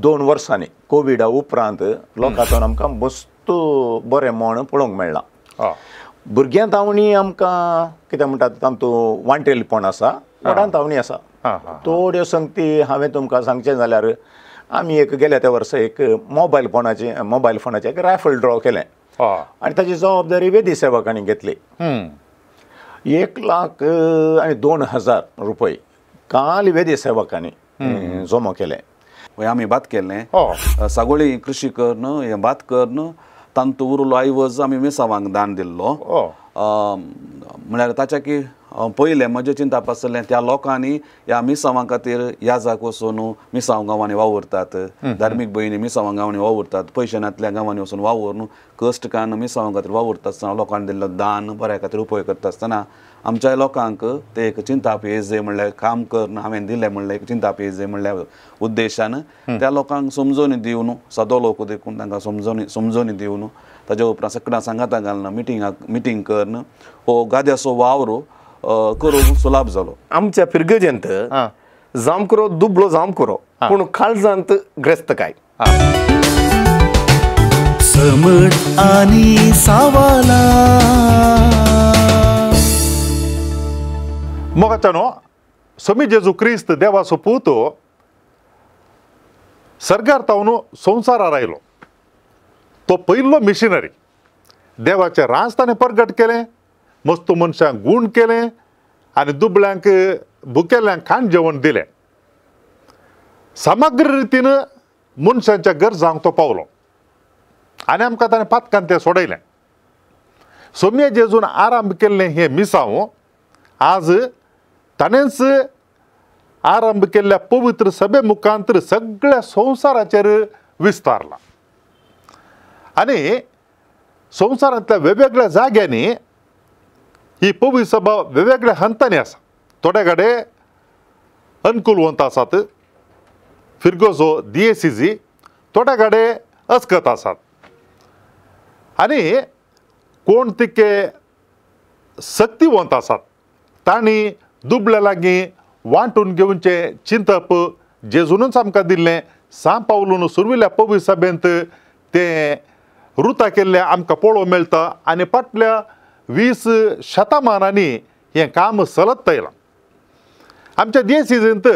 2 वर्सांनी कोविडा उपरांत लोकांतून आमकां मस्त बरें म्हण पळोवंक मेळ्ळां. भुरग्यां तावणी आमकां कितें म्हणटात तातूंत वांटेलपण आसा, व्हडान तावणी आसा. थोड्यो संगती हांवें तुमकां सांगचें जाल्यार आमी एक गेल्या त्या वर्सा एक मोबायल फोनाचें एक रायफल ड्रॉ केलें आनी ताची जबाबदारी वेदी सेवकांनी घेतली. 1,02,000 रुपये काल वेदी सेवकांनी जमो केले. आमी भात केलें सगळी कृषी करून हें भात करून तांतू उरलो आयवज आमी मिसावांक दान दिल्लो. म्हळ्यार ताच्या की पयलें म्हजें चिंतप आसलें त्या लोकांनी ह्या मिसावां खातीर याजाक वचून मिसांव गांवांनी वावुरतात, धार्मीक भयणी मिसावां गांवांनी वावुरतात, पयशे नातल्या गांवांनी वचून वावुरून कश्ट काडून मिसावां खातीर वावुरता आसतना लोकांनी दिल्लो दान बऱ्या खातीर उपयोग करता आसतना आमच्या लोकांक ते एक चिंताप येजे म्हणल्यार काम करून हांवें दिलें म्हणल्यार एक चिंताप येजे म्हणल्या उद्देशान त्या लोकांक समजोवणी दिवन सादो लोक देखून तांकां समजोवणी दिवन ताज्या उपरांत सगळ्यां सांगाता घालून मिटींग करून हो गाद्याचो वावर करूंक सुलाभ जालो. आमच्या फिरगजेंत जामकुरो दुबळो जामकुरो पूण काळजांत ग्रेस्त काय समट आनी सावाला. मोगाच्यानो समी जेजू क्रिस्त देवाचो पूत सर्गार तावन संवसारार आयलो. तो पयलो मिशनरी. देवाचें राज ताणें परगट केलें, मस्त मनशांक गूण केलें आनी दुबळ्यांक भुकेल्ल्यांक खाण जेवण दिलें. समग्र रितीन मनशांच्या गरजांक तो पावलो आनी आमकां ताणें पातकान तें सोडयलें. सोम्या जेजून आरंभ केल्लें हें मिसांव आज ताणेंच आरंभ केल्ल्या पवित्र सभे मुखांतर सगळ्या संवसाराचेर विस्तारला आनी संवसारांतल्या वेगवेगळ्या जाग्यांनी ही पवित्र सभा वेगवेगळ्या हंतांनी आसा. थोडे कडेन अनुकूलवंत आसात फिरगोजो दियेसिजी, थोडे कडेन अस्कत आसात आनी कोण तिके सक्तिवंत आसात तांणी दुबळ्या लागीं वांटून घेवचें चिंतप जेजूनच आमकां दिल्लें. सां पावलून सुरविल्ल्या पवित्र सभेंत तें रुता केल्लें आमकां पळोवंक मेळटा आनी फाटल्या 20 शतमानांनी हें काम चलत आयलां. आमच्या दियेसिजींत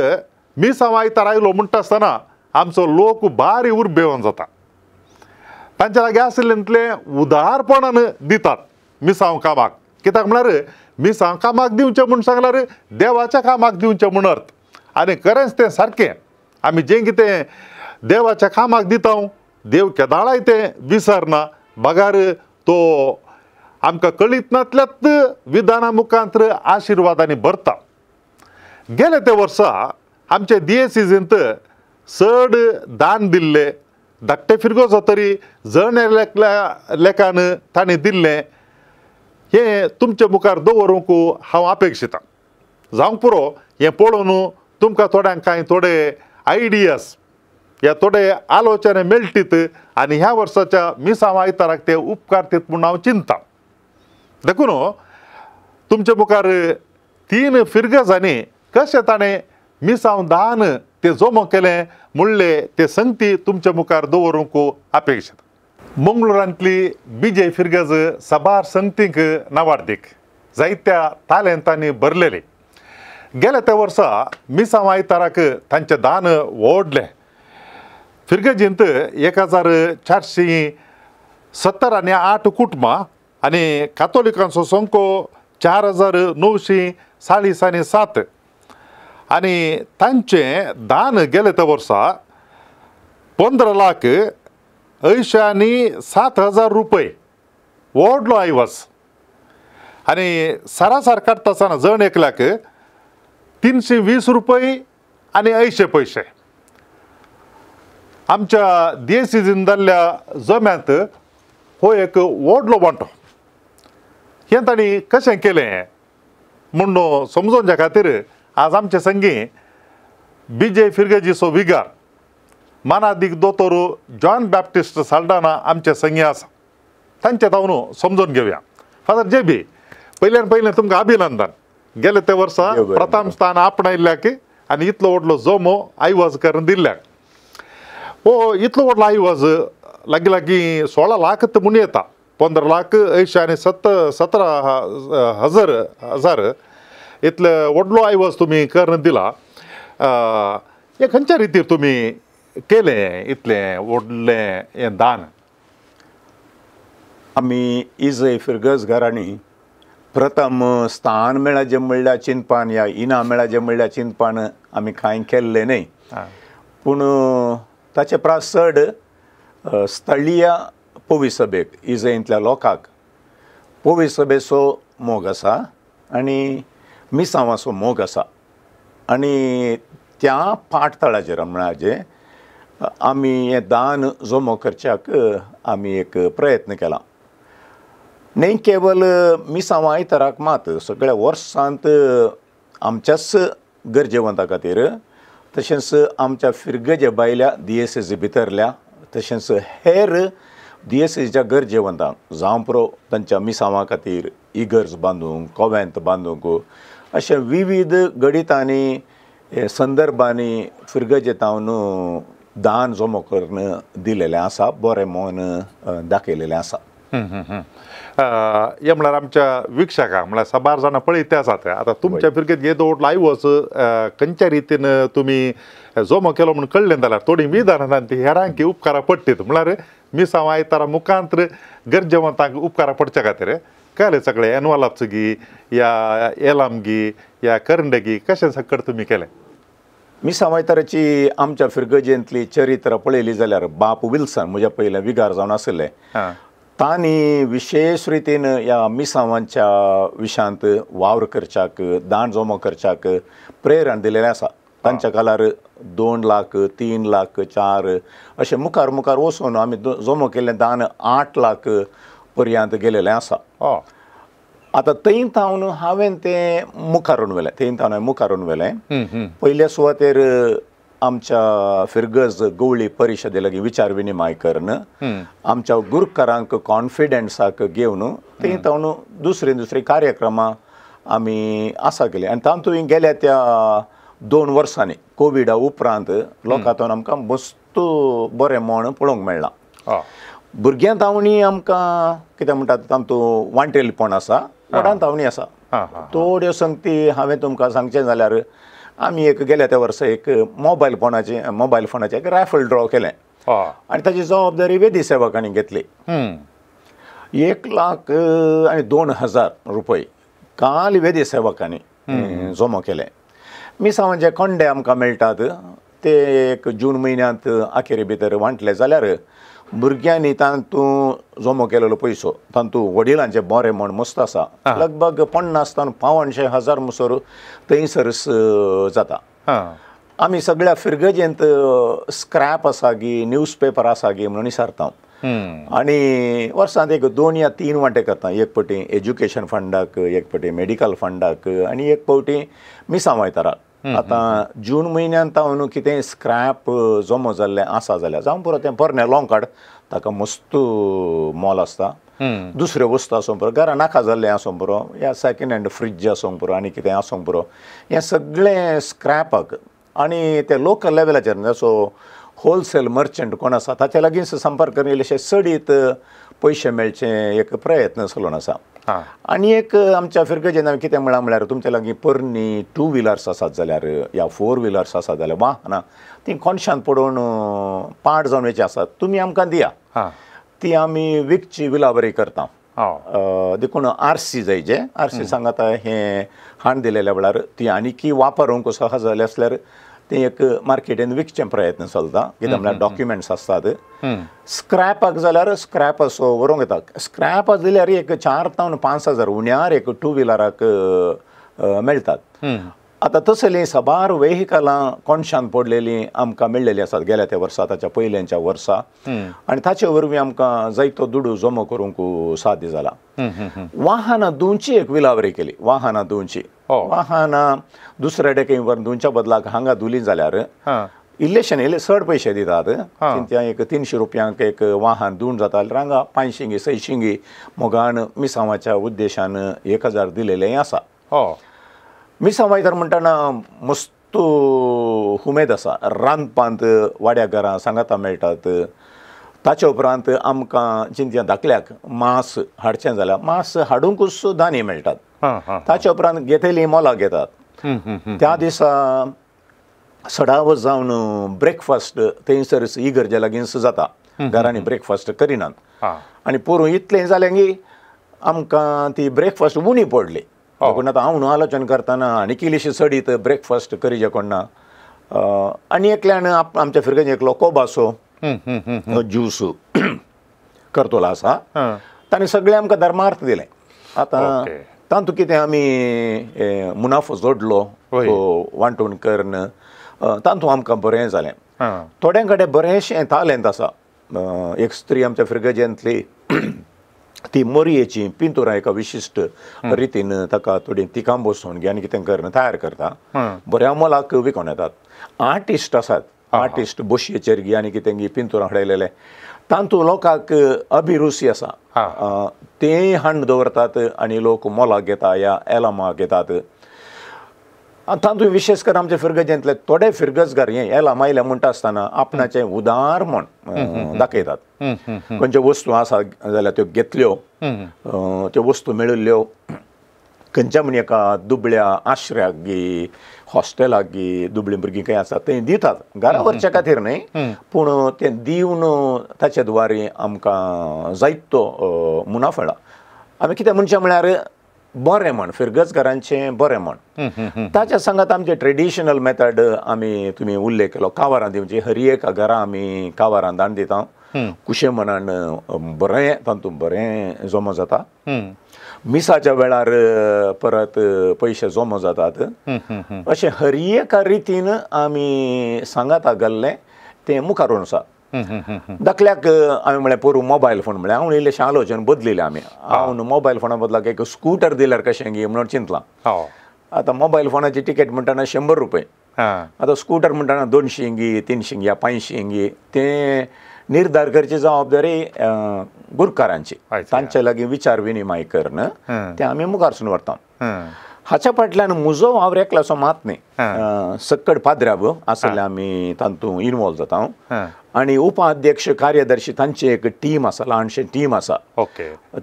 मिसांव आयतार आयलो म्हणटा आसतना आमचो लोक भारी उर्बेवन जाता. तांच्या लागीं आशिल्लें उदारपणान दितात मिसांव कामाक. कित्याक म्हळ्यार मिसांव कामाक दिवचें म्हूण सांगल्यार देवाच्या कामाक दिवचें म्हूण अर्थ. आनी खरेंच तें सारकें आमी जें कितें देवाच्या कामाक दिता देव केदाळाय तें विसरना, बगार तो आमकां कळीत नातल्यात विधाना मुखांतर आशिर्वादांनी भरता. गेले ते वर्सा आमचे दियेसिजींत चड दान दिल्ले धाकटे फिरगोजो तरी जण एकल्या लेखान तांणी दिल्लें हें तुमचे मुखार दवरूंक हांव अपेक्षितां. जावंक पुरो हें पळोवन तुमकां थोड्यांक कांय थोडे आयडियास ह्या थोडे आलोचने मेळटीत आनी ह्या वर्साच्या मिसांव आयताराक ते उपकारतीत म्हूण हांव चिंता. देखून तुमचे मुखार 3 फिरगजांनी कशें ताणें मिसांव दान ते जमो केलें म्हणलें ते संगती तुमचे मुखार दवरूंक अपेक्षित. मंगळुरांतली बिजय फिरगज साबार संगतींक नावार्दीक जायत्या तालेंतांनी भरलेली. गेल्या त्या वर्सा मिसांव आयताराक तांचें दान व्हडलें. फिरगजींत 1470 आनी 8 कुटुंबां आनी कातोलिकांचो संको 4940 आनी 7 आनी तांचें दान गेले त्या वर्सा 15,87,000 रुपये व्हडलो आयवज. आनी सरासर काडटा आसतना जण एकल्याक 320 रुपये आनी 80 पयशे. आमच्या दियेसिजीन जाल्ल्या जम्यांत हो एक व्हडलो वांटो. हें तांणी कशें केलें म्हूण समजोवच्या खातीर आज आमचे संगी बिजय फिरगजीचो विगार मानादीक दोतोर जॉन बॅप्टिस्ट साल्डाना आमचे संगी आसा. तांचे तावन समजून घेवया. फादर जे बी, पयल्यान पयलें तुमकां अभिनंदन. गेले ते वर्सा प्रथम स्थान आपणायल्ल्याक आनी इतलो व्हडलो जमो आयवज करून दिल्ल्याक. हो इतलो व्हडलो आयवज लागीं लागीं 16 लाख म्हूण येता 15 लाख 80 आनी 17 हजार इतले व्हडलो आयवज तुमी करून दिला. हे खंयच्या रितीर तुमी केलें इतलें व्हडलें हें दान? आमी इजय फिरगज घरांनी प्रथम स्थान मेळाचें म्हणल्यार चिंतपान या इनाम मेळाचें म्हणल्यार चिंतपान आमी कांय केल्लें न्हय, पूण ताचे प्रास चड स्थळीय पवी सभेक इजयंतल्या लोकांक पवी सभेचो मोग आसा आनी मिसांवाचो मोग आसा आनी त्या पाटतळाचेर म्हळ्यार आमी हें दान जमो करच्याक आमी एक प्रयत्न केला. न्ही केवल मिसांव आयताराक मात सगळ्या वर्सांत आमच्याच गरजेवंता खातीर तशेंच आमच्या फिरगजे भायल्या दियेसेजी भितरल्या तशेंच हेर दियेसेजीच्या गरजेवंतांक जावं पुरो तांच्या मिसांवा खातीर इगर्ज बांदूंक कोवेंत बांदूंक अशें विविध गणितांनी संदर्भांनी फिरगजे तावन दान जमो करून दिलेलें आसा, बरें मन दाखयलेलें आसा. हे म्हळ्यार आमच्या वीक्षकांक म्हळ्यार साबार जाणां पळयत आसात. आतां तुमच्या फिरगेत येदो व्हडलो आयवज खंयच्या रितीन तुमी जमो केलो म्हूण कळ्ळें जाल्यार थोडीं विधानां ती हेरांकी उपकारा पडटीत म्हळ्यार मिसांव आयतारा मुखांत गरजेवंतांक उपकारा पडच्या खातीर कळ्ळें सगळें एनवलप्स गी या एलाम गी या करंडगी कशें सकट तुमी केलें? मिसांव आयताराची आमच्या फिरगजेंतली चरित्र पळयली जाल्यार बाप विल्सन म्हज्या पयलें विगार जावन आशिल्लें तांणी विशेश रितीन ह्या मिसांवांच्या विशांत वावर करच्याक दान जमो करच्याक प्रेरण दिलेलें आसा. तांच्या काळार 2 लाख 3 लाख 4 अशें मुखार मुखार वचून आमी जमो केल्लें दान 8 लाख पर्यंत गेलेलें आसा. आतां थंय थावन हांवें तें मुखारून व्हेलें, थंय थावन हांवें मुखारून व्हेलें. पयल्या सुवातेर आमच्या फिरगज गवळी परिशदे लागीं विचार विनिमय करून आमच्या गुरकारांक कॉन्फिडन्साक घेवन थंय थावन दुसरे दुसरे कार्यक्रमां आमी आसा केले आनी तातूंत गेल्या त्या 2 वर्सांनी कोविडा उपरांत लोकां थावन आमकां मस्त बरें म्हण पळोवंक मेळ्ळां. भुरग्यां तावणी आमकां कितें म्हणटात तातूंत वांटेलपण आसा, व्हडां तावणी आसा. थोड्यो संगती हांवें तुमकां सांगचें जाल्यार आमी एक गेल्या त्या वर्सा एक मोबायल फोनाचें एक रायफल ड्रॉ केलें आनी ताची जबाबदारी वेदी सेवकांनी घेतली. 1 लाख आनी 2,000 रुपये काल वेदी सेवकांनी जमो केले. मिसांवांचे कोंडे आमकां मेळटात ते एक जून म्हयन्यांत अखेरे भितर वांटले जाल्यार भुरग्यांनी तातूंत जमो केलेलो पयसो तातूंत वडिलांचें बरें म्हण मस्त आसा, लगभग 50 तावन 55 हजार मुसर थंयसर जाता. आमी सगळ्या फिरगजेंत स्क्रॅप आसा गी न्यूज पेपर आसा गी म्हणून विचारता आनी वर्सांत एक 2 या 3 वांटे करता. एक फावटी एज्युकेशन फंडाक, एक फावटी मेडिकल फंडाक आनी एक फावटी मिसांव आयताराक. आतां जून म्हयन्यांत तावन कितें स्क्रॅप जमो जाल्लें आसा जाल्यार जावं पुरो तें पोरणें लोंग कार्ड ताका मस्त मोल आसता, दुसऱ्यो वस्तू आसूंक पुरो, घरा नाका जाल्लें आसूंक पुरो, या सेकेंड हँड फ्रिज आसूंक पुरो आनी कितें आसूंक पुरो, हें सगळें स्क्रॅपाक आनी ते लोकल लेवलाचेर जसो होलसेल मर्चंट कोण आसा ताचे लागींच संपर्क करून इल्लेशे चडीत पयशे मेळचे एक प्रयत्न चलून आसा. आनी एक आमच्या फिरगजेन हांवें कितें म्हळां म्हळ्यार तुमच्या लागीं पोरणी 2 व्हिलर्स आसात जाल्यार या 4 व्हिलर्स आसात जाल्यार वाहनां तीं कोनशान पडून पाड जावन वयची आसात, तुमी आमकां दिया, ती आमी विकची विलावरी करता. देखून आरसी जाय, आरसी सांगाता हें हाण दिलेल्या वेळार ती आनीकी वापरूंक सहज जालें आसल्यार ते एक मार्केटीन विकचें प्रयत्न चलता. कित्याक म्हळ्यार डॉक्युमेंट्स आसतात. स्क्रॅपाक जाल्यार स्क्रॅप असो व्हरूंक येता. स्क्रॅप दिल्यार एक 4 तावन 5 हजार उण्यार एक 2 व्हिलराक मेळटात. आतां तसलीं साबार वेहिकलां कोनशान पडलेलीं आमकां मेळ्ळेलीं आसात गेल्या त्या वर्सा, ताच्या पयल्यांच्या वर्सा, आनी ताचे वरवीं आमकां जायतो दुडू जमो करूंक साध्य जाला. वाहनां धुवची एक विलावरी केली, वाहनां धुवची, वाहनां दुसऱ्या कडेन व्हरून धुवच्या बदलाक हांगा धुलीं जाल्यार इल्लेशें इल्ले चड पयशे दितात. त्या एक 300 रुपयांक एक वाहन धुवन जाता जाल्यार हांगा 500 600 मोगान मिसांवाच्या उद्देशान 1000 दिलेलें आसा. मिसांव आयतार म्हणटना मस्त मस्तू उमेद आसा. रांदपांत वाड्या घरां सांगाता मेळटात. ताचे उपरांत आमकां चिंतया धाकल्याक मांस हाडचें जाल्यार मांस हाडुंकूच दानी मेळटात. ताचे उपरांत घेतली मोलाक घेतात. त्या दिसा सडावत जावन ब्रेकफास्ट थंयसर इगर्जे लागींच जाता. घरांनी ब्रेकफास्ट करिनात आनी पोरूं इतलें जालें की आमकां ती ब्रेकफास्ट उणी पडली. पूण आतां हांव न्हू आलोचन करतना आनी इल्लीशी चडीत ब्रेकफास्ट करिजे कोण ना. आनी एकल्यान आमच्या फिरगेन एकलो कोबासो ज्यूस करतलो आसा, ताणें सगळें आमकां धर्मार्थ दिलें. आतां तातूंत कितें आमी मुनाफो जोडलो वांटून करून तातूंत आमकां बरें जालें. थोड्यां कडेन बरेंशें तालेंत आसा. एक स्त्री आमच्या फिरगजेंतली ती मोरयेची पिंतुरां एका विशिश्ट रितीन ताका थोडी तिकां बसोवन आनी कितें करून तयार करता, बऱ्या मोलाक विकून येतात. आर्टिस्ट आसात, आर्टिस्ट बोशयेचेर गी आनी कितें गी पिंतुरां हाडयलेले तातूंत लोकांक अभिरुची आसा, तें हाडून दवरतात आनी लोक मोलाक घेता या एलामाक घेतात. तातूंत विशेश करून आमच्या फिरगजेंतले थोडे फिरगजगार हें एलाम आयले म्हणटा आसतना आपणाचें उदार म्हण दाखयतात. खंयच्यो वस्तू आसा जाल्यार त्यो घेतल्यो, त्यो वस्तू मेळिल्ल्यो खंयच्या म्हण एका दुबळ्या आश्र्याक गी हॉस्टेलाक गी दुबळीं भुरगीं खंय आसा थंय दितात, घरा व्हरच्या खातीर न्हय, पूण तें दिवन ताचे द्वारे आमकां जायतो मुनाफो मेळ्ळा. आमी कितें म्हणचें म्हळ्यार बरें म्हण फिरगजकारांचें बरें म्हण. ताच्या सांगात आमचे ट्रेडिशनल मेथड आमी तुमी उल्लेख केलो कावारां दिवची. हर एका घरा आमी कावारां दान दिता. कुशे मनान बरें तातूंत बरें जमो जाता. मिसाच्या वेळार परत पयशे जमो जातात. अशें हर एका रितीन आमी सांगाता घाल्लें तें मुखार आसा. धाकल्याक हांवें म्हळें पोरूं मोबायल फोन म्हळ्यार हांव इल्लेशें आलोचन बदलिलें आमी. हांव मोबायल फोना बदलाक एक स्कूटर दिल्यार कशें गी म्हणून चिंतलां. आतां मोबायल फोनाची टिकेट म्हणटना 100 रुपये, आतां स्कूटर म्हणटना 200 गी 300 गी 500 गी. तें निर्धार करची जबाबदारी गुरकारांची, तांचे लागीं विचार विनिमय करून तें आमी मुखारसून व्हरता. हाच्या फाटल्यान म्हजो वावर एकल्याचो मात न्ही, सक्कड पाद्र्याब आसले आमी तातूंत इनवॉल्व जाता. आनी उपाध्यक्ष कार्यदर्शी तांची एक टीम आसा, ल्हानशी टीम आसा.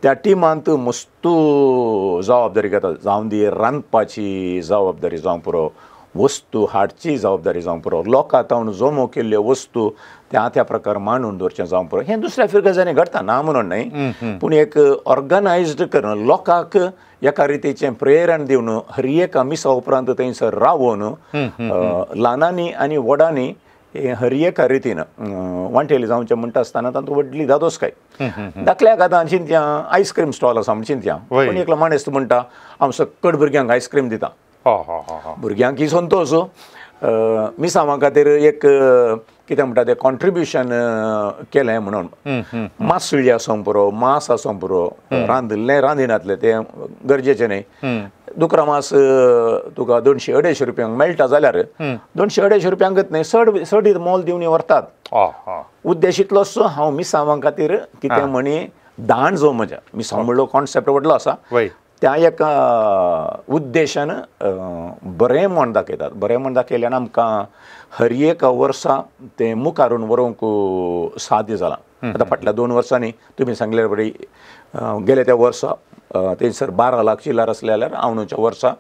त्या टिमांत मस्तू जबाबदारी घेता. जावं दी रांदपाची जबाबदारी जावं पुरो, वस्तू हाडची जबाबदारी जावं पुरो, लोकां तावन जमो केल्ल्यो वस्तू त्या त्या प्रकार मांडून दवरचें जावं पुरो. हें दुसऱ्या फिरगजांनी घडटा ना म्हणून न्हय, पूण एक ऑर्गनायज्ड करून लोकांक एका रितीचें प्रेरण दिवन हर एका मिसा उपरांत थंयसर रावोन ल्हानांनी आनी व्हडांनी हर एका रितीन वांटेली जावचें म्हणटा आसतना तातूंत व्हडली दादोसकाय. धाकल्याक आतां चिंतया आयस्क्रीम स्टॉल आसा म्हण चिंतया, पूण एकलो माणेस्त म्हणटा हांव सक्कड भुरग्यांक आयस्क्रीम दिता. भुरग्यांक संतोश, मिसांवा खातीर एक कितें म्हणटा तें कॉन्ट्रिब्युशन केलें म्हणून. मासळी आसूंक पुरो, मांस आसूंक पुरो, रांदिल्लें रांदिनातलें तें गरजेचें न्हय. दुकरा मांस तुका 200-250 रुपयांक मेळटा जाल्यार 200-250 रुपयांकच न्हय, चड चडीत मोल दिवन व्हरतात. उद्देश इतलोच हांव मिसांवां खातीर कितें म्हणी दाण जो म्हज्या मिसांव म्हणलो कॉन्सेप्ट व्हडलो आसा, त्या एका उद्देशान बरें म्हण दाखयतात. बरें म्हण दाखयल्यान आमकां हर एका वर्सा तें मुखारून व्हरूंक साध्य जालां. आतां फाटल्या 2 वर्सांनी तुमी सांगले बरी गेले त्या वर्सा थंयसर 12 लाख चिल्लर आसले जाल्यार आवणूच्या वर्सा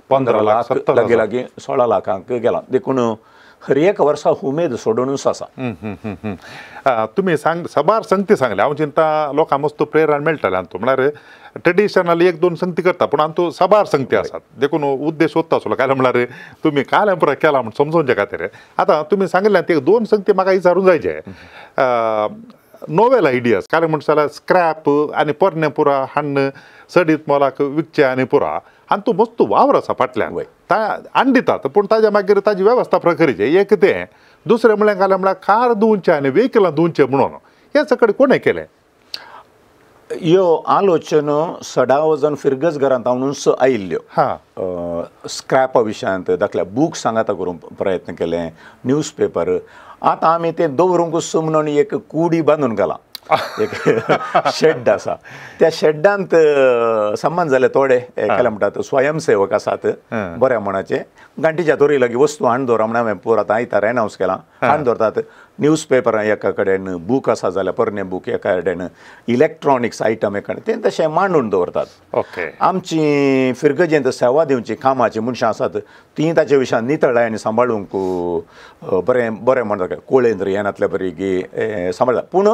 15 लाख लागीं लागीं 16 लाखांक गेला. देखून हर एक वर्सा उमेद सोडूनच आसा. तुमी सांग साबार संगती सांगले, हांव चिंता लोकांक मस्त प्रेरणा मेळटलें. आनी म्हळ्यार ट्रेडिशनल 1-2 संगती करता, पूण आमचो साबार संगती आसात. देखून उद्देश वता आसलो काय म्हळ्यार तुमी काल पुरा केला म्हण समजोवचे खातीर. आतां तुमी सांगिल्लें ते 2 संगती म्हाका विचारूंक जायचे. नोवेल आयडियाज काय म्हणटा जाल्यार स्क्रॅप आनी पोरणे पुरा हाडून सडीत मोलाक विकचे आनी पुरा आनी तूं मस्त वावर आसा फाटल्यान हाडून दितात, पूण ताज्या मागीर ताजी वेवस्था प्रकरीचे एक तें. दुसरें म्हणल्यार काय म्हळ्यार कार धुवचे आनी व्हेकलां धुवचें म्हणून हें सगळें कोणें केलें? ह्यो आलोचना सदां फिरगज घरांत हांवूच आयिल्ल्यो. स्क्रॅपा विशयांत दाखल्या बूक सांगाता करूंक प्रयत्न केले, न्यूज पेपर. आतां आमी तें दवरूंकच म्हणून एक कुडी बांदून घालां. एक शेड आसा. त्या शेड्डांत संबंद जाले थोडे काय म्हणटात स्वयंसेवक आसात बऱ्या मनाचे, गांठीच्या तोरी लागीं वस्तू हाडून दवर म्हण हांवें पुरो आतां आयतार एनावन्स केलां, हाडून दवरतात. न्यूज पेपरां एका कडेन, बूक आसा जाल्यार पोरणे बूक एका कडेन, इलेक्ट्रॉनिक्स आयटम एका कडेन, तें तशें मांडून दवरतात. ओके. आमची फिरगजेंत सेवा दिवची कामाची मनशां आसात तीं ताचे विशयान नितळाय आनी सांबाळूंक बरें बरें म्हणटा कोळेंद्र येनातले बरी गी सांबाळटा. पूण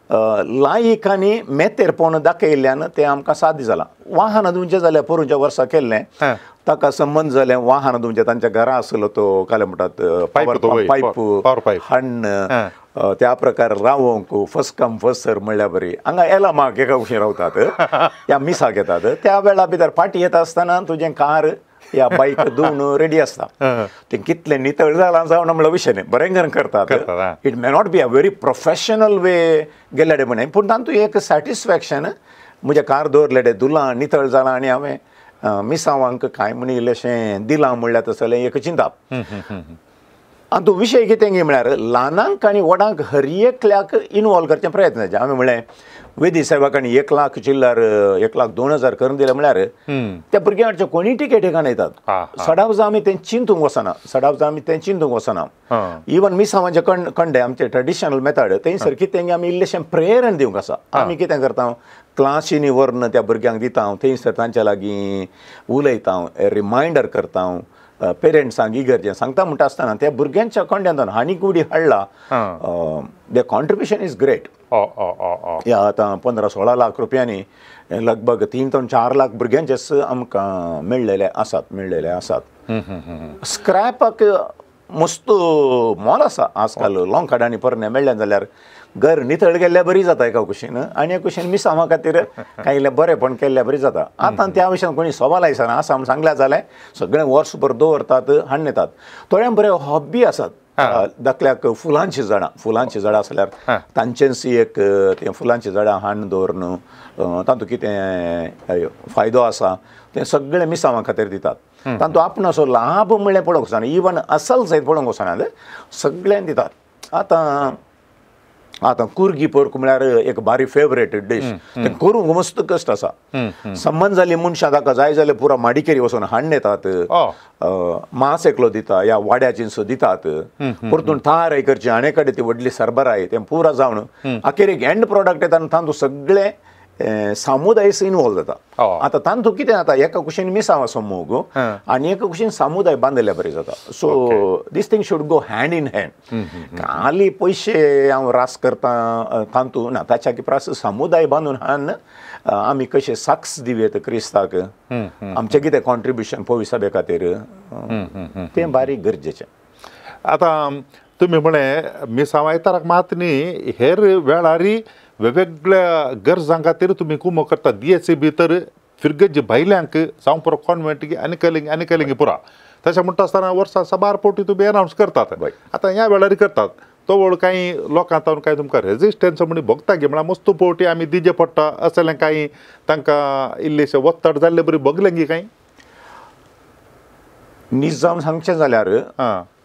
लायक आनी मेतेरपण दाखयल्ल्यान तें आमकां साध्य जालां. वाहनां दिवचें जाल्यार पोरूंच्या वर्सा केल्लें ताका संबंद जालें वाहनां दिवचें तांच्या घरा आसलो तो काय म्हणटात पायप हाडून त्या प्रकार रावोंक फर्स्ट कम फर्स्ट सर्व म्हणल्यार बरी हांगा एलामाक एका कुशीन रावतात या मिसाक येतात त्या वेळा भितर फाटी येता आसतना तुजें कार या बायक धुवन रेडी आसता. तें कितलें नितळ जालां जावन म्हणल्यार विशय न्ही, बरें करून करतात. It may not be a very professional way गेल्ले म्हणे, पूण तातूंत एक सॅटिस्फॅक्शन म्हजें कार दवरलें धुलां नितळ जालां आनी हांवें मिसावांक कांय म्हण इल्लेशें दिलां म्हणल्यार तसलें एक चिंताप. आनी तूं विशय कितें गी म्हळ्यार ल्हानांक आनी व्हडांक हर एकल्याक इनवॉल्व करचे प्रयत्न जाता. हांवें म्हणलें वेदी साहेबाक 1 लाख चिल्लर 1,02,000 करून दिलें म्हळ्यार त्या भुरग्यांचे कोणी टिकेट एकान येतात. सडावजा आमी तें चिंतूंक वचना, सडावजा आमी तें चिंतूंक वचना. इवन मिसावांचे कंडे आमचे ट्रेडिशनल मेथड थंयसर कितें आमी इल्लेशें प्रेरण दिवंक आसा. आमी कितें करता क्लासीनी व्हरून त्या भुरग्यांक दिता, थंयसर तांच्या लागीं उलयता, रिमायंडर करता, पेरंट्सांक इगर्जें सांगता. म्हणटा आसतना त्या भुरग्यांच्या कंड्यांतून हांणी गुडी हाडला, the contribution is great. ह्या आतां 15-16 लाख रुपयांनी लगभग 3 ते 4 लाख भुरग्यांचेच आमकां मेळ्ळेले आसात, मेळ्ळेले आसात. स्क्रॅपाक मस्त मोल आसा आजकाल. लोंकाडांनी पोरणे मेळ्ळें जाल्यार घर नितळ गेल्ल्या बरी जाता एका कुशीन, आनी एका कुशीन मिसांवा खातीर कांय बरेंपण केल्ल्या बरी जाता. आतां त्या विशयान कोणी सवाल आयसना आसा म्हूण सांगल्यार जालें, सगळें वर्सभर दवरतात हाडून येतात. थोड्यांक बरे हॉबी आसात, धाकल्याक फुलांची झाडां, फुलांची झाडां आसल्यार तांचेंच एक तें फुलांची झाडां हाडून दवरून तातूंत कितें फायदो आसा तें सगळें मिसांवा खातीर दितात. तातूंत आपण असो लाभ म्हणल्यार पळोवंक वचना, इवन असल सयत पळोवंक वचना, सगळ्यांक दितात. आतां आतां कुर्गी पोर्क म्हळ्यार एक बारी फेवरेट डीश, तें करूंक मस्त कश्ट आसा. संबंद जाली मनशां ताका जाय जाल्यार पुरा माडिकेरी वचून हाडून येतात, मांस एकलो दिता या वाड्याची दितात, परतून थार करची आनी कडेन ती व्हडली सरबराय तें पुरा जावन अखेरेक एंड प्रोडक्ट येता आनी तातूंत सगळें सामुदाय इनवॉल्व जाता. आतां तातूंत कितें जाता, एका कुशीन मिसांव आसो मोग आनी एका कुशीन सामुदाय बांदिल्ल्या बरें जाता. So these thing should go hand in hand. खाली पयशे हांव रास करता तातूंत ना, ताच्या प्रास सामुदाय बांदून हाडून आमी कशें साक्स दिवयेत क्रिस्ताक, आमचें कितें कॉन्ट्रिब्युशन पविसभे खातीर तें बारीक गरजेचें. आतां तुमी म्हळें मिसांव आयताराक मात न्ही, हेर वेळारी वेगवेगळ्या गरजां खातीर तुमी कुमो करता. डीएसी भितर फिरगजी भायल्यांक जावं पुरो कॉन्वेंट आनी कलिंग आनी कलिंग पुरा तशें म्हणटा आसतना वर्सा साबार फावटी तुमी एनावन्स करतात. आतां ह्या वेळार करतात तो वळ कांय लोकां तावन कांय तुमकां रेजिस्टन्स म्हण भोगता गी, म्हळ्यार मस्त फावटी आमी दिजे पडटा असलें कांय तांकां इल्लेशें वत्तड जाल्ले बरी भोगलें गी कांय? नीज जावन सांगचें जाल्यार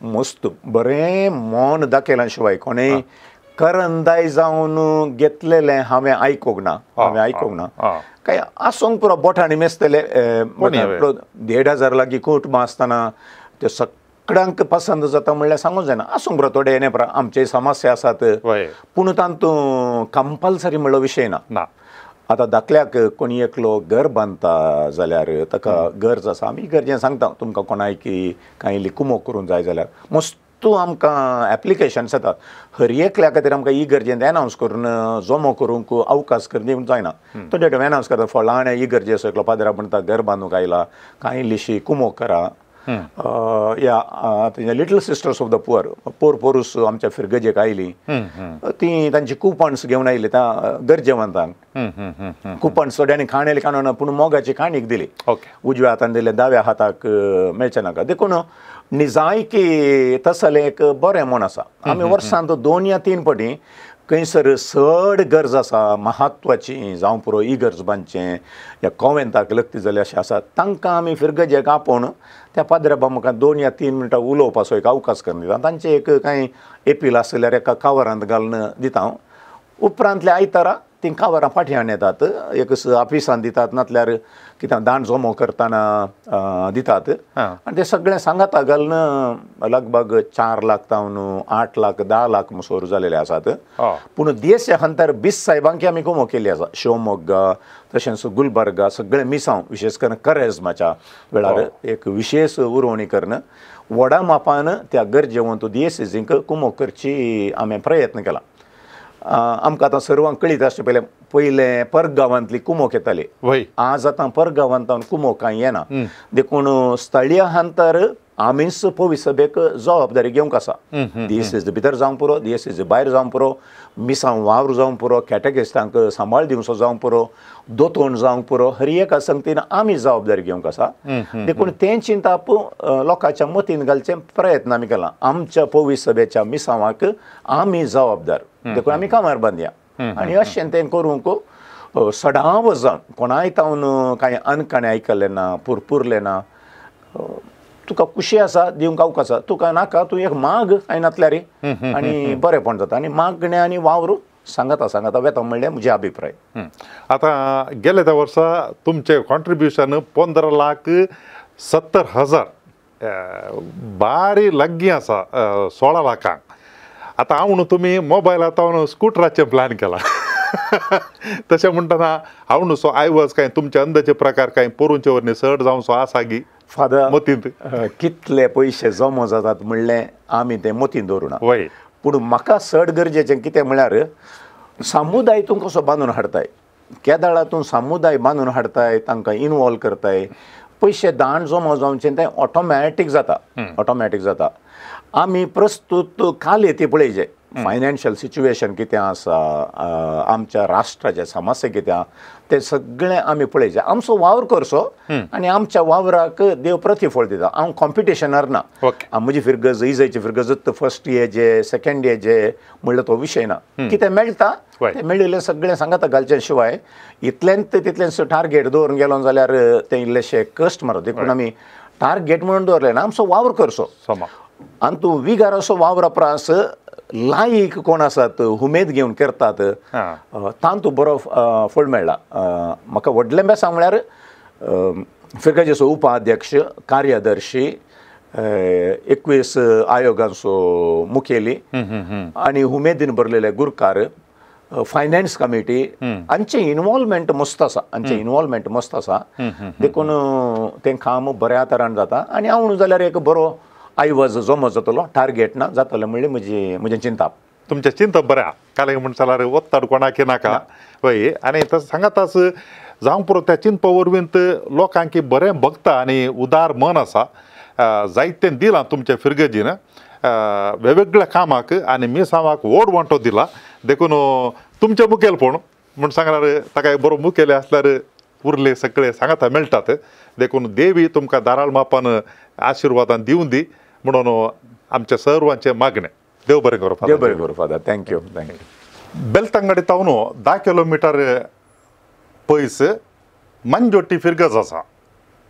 मस्त बरें मन दाखयल्या शिवाय कोणें करंदाय जावन घेतलेलें हांवें आयकूंक ना, हांवें आयकूंक ना. काय आसूंक पुरो बोटांनी मेजतले 1,500 लागीं कुटुंबां आसतना ते सगळ्यांक पसंत जाता म्हणल्यार सांगूंक जायना. आसूंक पुरो थोडे येणे पुरो आमचे समस्या आसात, पूण तातूंत कंपल्सरी म्हणलो विशय ना. आतां धाकल्याक कोणी एकलो घर बांदता जाल्यार ताका गरज आसा, आमी गरजें सांगता तुमकां कोणायकी कांय कुमोक करूंक जाय जाल्यार मस्त आमकां एप्लिकेशन्स येतात. हर एकल्या खातीर आमकां इगर्जेंत एनावन्स करून जमो करूंक अवकाश करून दिवंक जायना. तो डेट एनावन्स करता फलाणे इगर्जे एकलो पाद्रा म्हणटा घर बांदूंक आयला, कांय इल्लीशी कुमोक करा. या little sisters of the poor पोर पोरूस आमच्या फिरगजेक आयली, ती तांची कुपन्स घेवन आयली त्या गरजेवंतांक. कुपन्स थोड्यांनी खाणेली खाणून पूण मोगाची काणीक दिली, उजव्या हातान दिले दाव्या हाताक मेळचें नाका. देखून निजायकी तसलें एक बरें म्हण आसा. आमी वर्सांत 2 या 3 फावटी खंयसर चड गरज आसा म्हत्वाची जावं पुरो इगर्ज बांदचें या कॉवेंताक लग्ती जाली अशें आसा तांकां आमी फिरगजेक आपोवन त्या पाद्र्या मुखार 2 या 3 मिनटां उलोवपाचो एक अवकाश करून दिता. तांचे एक कांय एपील आसल्यार एका कवरांत घालून दिता हांव. उपरांतले आयतारा तीं कावरां फाटल्यान येतात, एक ऑफिसान दितात नातल्यार कितें दांड जमो करतना दितात. आनी ते सगळें सांगाता घालून लगभग 4 लाख तावन 8 लाख 10 लाख मुसोर जालेले आसात. पूण देशा अंतर 20 साहेबांकी आमी कुमो केल्ली आसा. शिवमोग्गा तशेंच गुलबर्गा सगळें मिसांव विशेश करून करेजमाच्या वेळार एक विशेश उरोवणी करून व्हडा मापान त्या गरजेवंत देसींक कुमो करची आमी प्रयत्न केला. आमकां आतां सर्वांक कळीत आसचें पयलें पयलें परगांवांतली कुमोक येताली, आज आतां परगांवांत कुमोक कांय येना. देखून स्थळीय अंतर आमीच पवी सभेक जबाबदारी घेवंक आसा. डीएसएस भितर जावंक पुरो, डीएसएस भायर जावंक पुरो, मिसांव वावर जावंक पुरो, कॅटेकिस्टांक सांबाळ दिवचो जावंक पुरो, दोतोण जावंक पुरो, हर एका संगतीन आमी जबाबदारी घेवंक आसा. देखून तें चिंताप लोकांच्या मतीन घालचे प्रयत्न आमी केला. आमच्या पवी सभेच्या मिसांवाक आमी जबाबदार, देखून आमी कामार बांदया. आनी अशें तें करूंक सदांच जावन कोणाय तावन कांय अनकाणें आयकलें ना, पुरपुरलें ना. तुका खुशी आसा दिवंक आवक आसा, तुका नाका तूं एक माग कांय नातल्यार आनी बरेंपण जाता. आनी मागणें आनी वावर सांगता सांगता वेता म्हणलें म्हजे अभिप्राय. आतां गेले त्या वर्सा तुमचें कॉन्ट्रिब्युशन 15,70,000 बारी लागीं आसा 16 लाखांक. आतां हांव तुमी मोबायलांत हांव स्कुटराचें प्लॅन केला. तशें म्हणटना हांव न्हू सो आयवज कांय तुमचे अंदाजे प्रकार कांय पोरूंचे वरवीं चड जावचो आसा गी फादर मतींत? कितले पयशे जमो जातात म्हणलें आमी तें मतींत दवरुना. पूण म्हाका चड गरजेचें कितें म्हळ्यार समुदाय तूं कसो बांदून हाडताय, केदाळा तूं समुदाय बांदून हाडताय, तांकां इनवॉल्व करताय, पयशे दाण जमो जावचें तें ऑटोमॅटीक जाता, ऑटोमॅटीक जाता. आमी प्रस्तूत काल ती पळयचे फायनान्शियल सिच्युएशन कितें आसा, आमच्या राष्ट्राचे समस्या कितें आसा तें सगळें आमी पळयचें. आमचो वावर करचो आनी आमच्या वावराक देव प्रतिफळ दिता. हांव कॉम्पिटिशनार ना, म्हजी फिरगज इजयची फिरगज फर्स्ट येजे सेकंड येजे म्हणल्यार तो विशय ना. कितें मेळटा तें मेळिल्लें सगळें सांगाता घालचें शिवाय इतलेंच तितलेंच टार्गेट दवरून गेलो जाल्यार तें इल्लेशें कश्ट मारता. देखून आमी टार्गेट म्हणून दवरलें ना, आमचो वावर करचो. आनी तूं विगार असो वावरा परस लायक कोण आसात उमेद घेवन करतात तांतू बरो फळ मेळ्ळा. म्हाका व्हडलें बेसांव म्हळ्यार फिरगजेचो उपाध्यक्ष, कार्यदर्शी, 21 आयोगांचो मुखेली आनी उमेदीन भरलेले गुरकार, फायनान्स कमिटी, हांचें इनवॉल्वमेंट मस्त आसा, हांचें इनवॉल्वमेंट मस्त आसा. देखून तें काम बऱ्या तरान जाता. आनी हांव जाल्यार एक बरो आयवज जमो जातलो, टार्गेट ना जातलें म्हणलें म्हजी म्हजें चिंताप. तुमचें चिंतप बरें आहा. काल म्हण जाल्यार वत्ताड कोणाक नाका वय. आनी तशें सांगाताच जावंक पुरो त्या चिंतपा वरवीं लोकांक बरें भगता आनी उदार मन आसा. जायतें दिलां तुमच्या फिरगजीन वेगवेगळ्या कामाक आनी मिसांवाक व्हड वांटो दिला. देखून तुमचें मुखेलपण म्हूण सांगल्यार ताका बरो मुखेली आसल्यार उरले सगळे सांगाता मेळटात. देखून देवी तुमकां धाराळ मापान आशिर्वादान दिवन दी म्हणून आमच्या सर्वांचें मागणें. देव बरें करूं फादर. देव बरें करूं father. Thank you. Thank you. Belthangady तावन 10 kilometre पयस मंजोटी फिरगज आसा.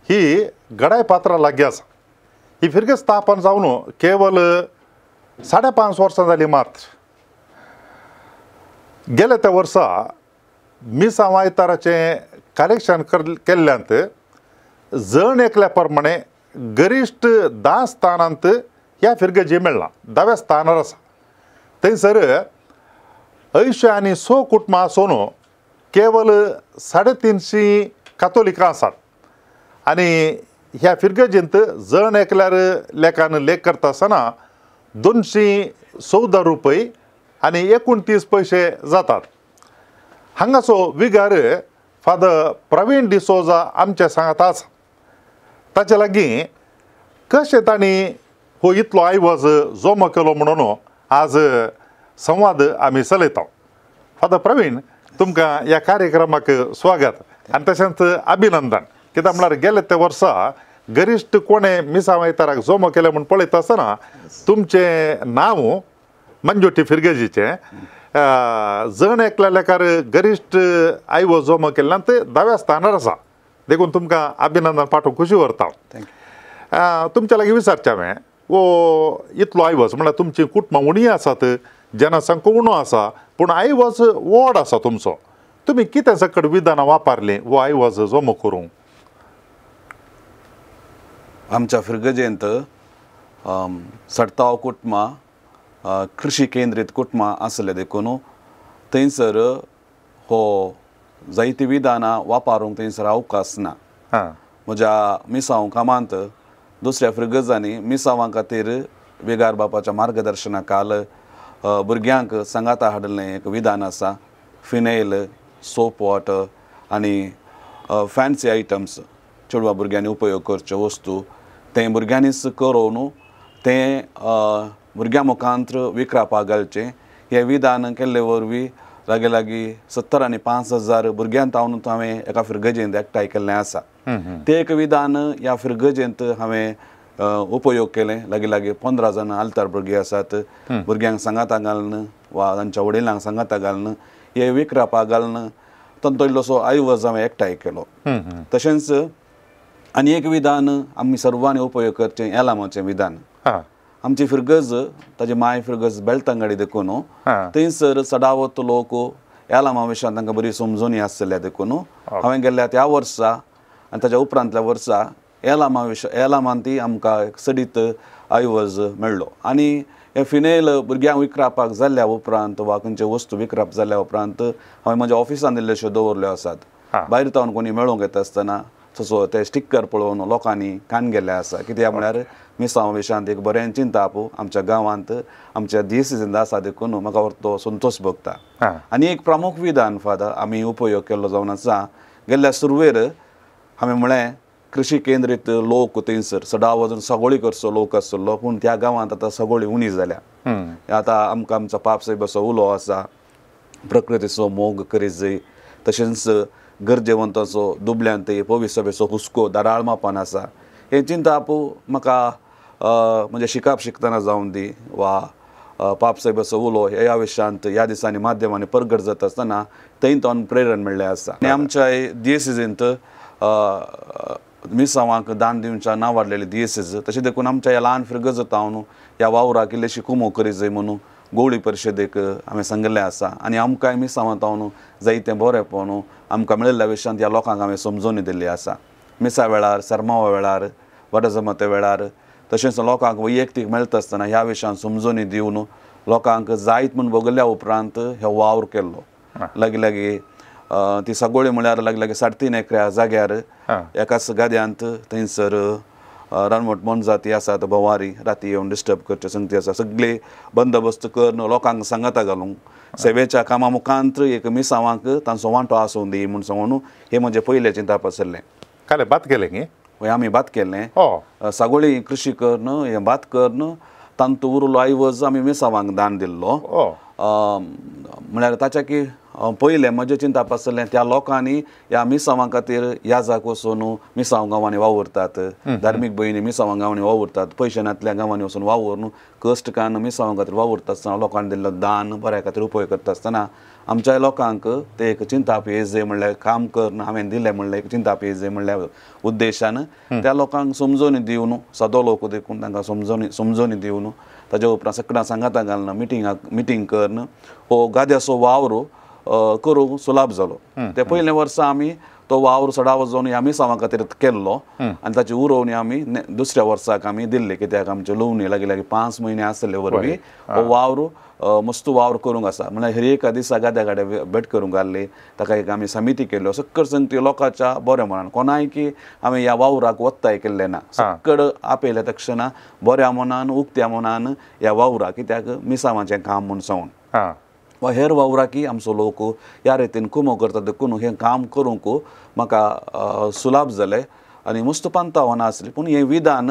ही गडाय पात्रा लागीं आसा. ही फिरगज स्थापन जावन केवल 5.5 वर्सां जालीं मात्र. गेले त्या वर्सा मिसांव आयताराचें कलेक्शन केल्ल्यांत जण एकल्या प्रमाणे गरिश्ट 10 स्थानांत ह्या फिरगजी मेळ्ळां, 10व्या स्थानार आसा. थंयसर 80 आनी 100 कुटुंबां आसून केवल 350 कातोलिकां आसात. आनी ह्या फिरगजींत जण एकल्यार लेखान लेख करता आसतना 214 रुपये आनी 29 पयशे जातात. हांगाचो विगार फादर प्रवीण डिसोजा आमच्या सांगाता आसा. ताचे लागीं कशें तांणी हो इतलो आयवज जमो केलो म्हणून आज संवाद आमी चलयता. फादर प्रवीण, तुमकां ह्या कार्यक्रमाक स्वागत आनी तशेंच अभिनंदन. कित्याक म्हळ्यार गेले त्या वर्सा गरिश्ट कोणें मिसांव आयताराक जमो केलें म्हूण पळयता आसतना तुमचें नांव मंजोटी फिरगजीचें जण एकल्या लेखार गरिश्ट आयवज जमो केल्ल्यान ते 10व्या स्थानार आसा. देखून तुमकां अभिनंदन पाठोवंक खुशी व्हरता. तुमच्या लागीं विचारचें हांवें, वो इतलो आयवज म्हळ्यार तुमचीं कुटुंबां उणीं आसात, जनसंख्या उणो आसा, पूण आयवज व्हड आसा तुमचो तुमी कितें सकट विधानां वापरलीं वो आयवज जमो करूंक? आमच्या फिरगजेंत सडताव कुटुंबां कृशी केंद्रीत कुटुंबां आसले देखून थंयसर हो जायती विधानां वापरूंक थंयसर अवकाश ना. म्हज्या मिसांव कामांत दुसऱ्या फिरगजांनी मिसांवां खातीर वेगार बापाच्या मार्गदर्शना खाल भुरग्यांक सांगाता हाडिल्लें एक विधान आसा. फिनेल, सोप वॉटर आनी फॅन्सी आयटम्स चेडवा भुरग्यांनी उपयोग करच्यो वस्तू तें भुरग्यांनीच करोवन तें भुरग्यां मुखांत विकरापाक घालचें. हें विधान केल्ले वरवीं लागीं लागीं 70 आनी 5,000 भुरग्यां तावन हांवें एका फिरगजेंत एकठांय केल्लें आसा. तें एक विधान ह्या फिरगजेंत हांवें उपयोग केलें. लागीं लागीं 15 जाणां आल्तार भुरगीं आसात. भुरग्यांक सांगाता घालून वा तांच्या वडिलांक सांगाता घालून हे विकरापाक घालून तांचो इल्लोसो आयवज हांवें एकठांय केलो. तशेंच आनी एक विधान आमी सर्वांनी उपयोग करचें एलामाचें विधान. आमची फिरगज ताजी माय फिरगज बेलतंगाडी देखून थंयसर सडावत लोक एलामा विशयान तांकां बरी समजणी आसल्या देखून हांवें गेल्ल्या त्या वर्सा आनी ताच्या उपरांतल्या वर्सा एलामा विशय एलामान ती आमकां एक सडीत आयवज मेळ्ळो. आनी हे फिनेल भुरग्यांक विकरापाक जाल्ल्या उपरांत वा खंयच्यो वस्तू विकराप जाल्ल्या उपरांत हांवें म्हज्या ऑफिसान इल्ल्योश्यो दवरल्यो आसात. भायर तावन कोणी मेळोंक येता आसतना तसो ते स्टिकर पळोवन लोकांनी कान गेल्ले आसा. कित्याक म्हळ्यार मिसांव विशयांत एक बरें चिंताप आमच्या गांवांत आमच्या दियसिजींत आसा देखून म्हाका तो संतोश भोगता. आनी एक प्रमुख विधान फादर आमी उपयोग केल्लो जावन आसा. गेल्ल्या सुरवेर हांवें म्हळें कृशी केंद्रीत लोक थंयसर सदां वचून सगळी करचो लोक आसलो पूण त्या गांवांत आतां सगळी उणी जाल्या. आतां आमकां आमचो पाप साहेबाचो उलो आसा प्रकृतीचो मोग करीत जाय तशेंच गरजेवंताचो दुबल्यांत पविसभेचो हुस्को दाराळ मापान आसा. हें चिंताप म्हाका म्हणजे शिकाप शिकतना जावन दी वा पाप साहेबाचो उलो ह्या विशयांत ह्या दिसांनी माध्यमांनी परगट जाता आसतना थंय तो प्रेरण मेळ्ळें आसा. आनी आमच्या दियसिजींत मिसांवांक दान दिवच्या नांवाडलेली दियसीज तशें देखून आमच्या ह्या ल्हान फिरगज जावन ह्या वावराक इल्लेशी कुमो करी जाय म्हणून गोवळी परिशदेक हांवें सांगिल्लें आसा. आनी आमकांय मिसांवां तावन जायतें बरें आमकां मेळिल्ल्या विशयांत ह्या लोकांक हांवें समजोवणी दिल्ली आसा. मिसा वेळार, सरमावा वेळार, वटजमते वेळार तशेंच लोकांक वैयक्तीक मेळटा आसतना ह्या विशयांत समजोवणी दिवन लोकांक जायत म्हूण भोगल्या उपरांत हो वावर केल्लो. लागीं लागीं ती सगळी म्हळ्यार लागीं लागीं 3.5 एकऱ्या जाग्यार एकाच गाद्यांत थंयसर रानवट मोनजाती आसात भोंवारी राती येवन डिस्टर्ब करचे संगती आसा सगळे बंदोबस्त करून लोकांक सांगाता घालूंक सेवेच्या कामा मुखांत एक मिसांवांक तांचो वांटो आसूं दी म्हूण सांगून हें म्हजें पयलें चिंताप आसलें. काले भात केलें न्ही? हय आमी भात केलें. सगळी कृशी करून हें भात करून तांतू उरलो आयवज आमी मिसांवांक दान दिल्लो. म्हळ्यार ताच्या की पयलें म्हजें चिंताप आसलें त्या लोकांनी ह्या मिसांवां खातीर याजाक वचून मिसांव गांवांनी वावुरतात, धार्मीक भयणी मिसांवां गांवांनी वावुरतात, पयशे नातल्या गांवांनी वचून वावुरून कश्ट काडून मिसांवां खातीर वावुरता आसतना लोकांनी दिल्लो दान बऱ्या खातीर उपयोग करता आसतना आमच्या लोकांक ते एक चिंताप येजे म्हणल्यार काम करून हांवें दिलें म्हणल्यार एक चिंताप येजे म्हणल्या उद्देशान त्या लोकांक समजोवणी दिवन सादो लोक देखून तांकां समजोवणी दिवन ताज्या उपरांत सगळ्यां सांगाता घालून मिटींग करून हो गाद्याचो वावर करूंक सुलाभ जालो. ते पयले वर्सा आमी तो वावर सडाव जावन ह्या मिसांवां खातीर केल्लो आनी ताची उरोवणी आमी दुसऱ्या वर्साक आमी दिल्ली कित्याक आमचे लुवणी लागीं लागीं 5 म्हयने आसले वरवीं हो वावर मस्त वावर करूंक आसा. म्हणल्यार हर एका दिसा गाद्या गाड्या भेट करूंक घाल्ली ताका एक आमी समिती केल्यो सक्कड संगती लोकांच्या बऱ्या मनान कोणाय की आमी ह्या वावराक वत्ताय केल्लें ना सक्कड आपयल्या तक्षणा बऱ्या मनान उक्त्या मनान ह्या वावराक कित्याक मिसांवाचें काम म्हूण सांगून वा हेर वावराकी आमचो लोक ह्या रितीन कुमो करता देखून हें काम करूंक म्हाका सुलाभ जालें आनी मस्त पांतावनां आसली. पूण हें विधान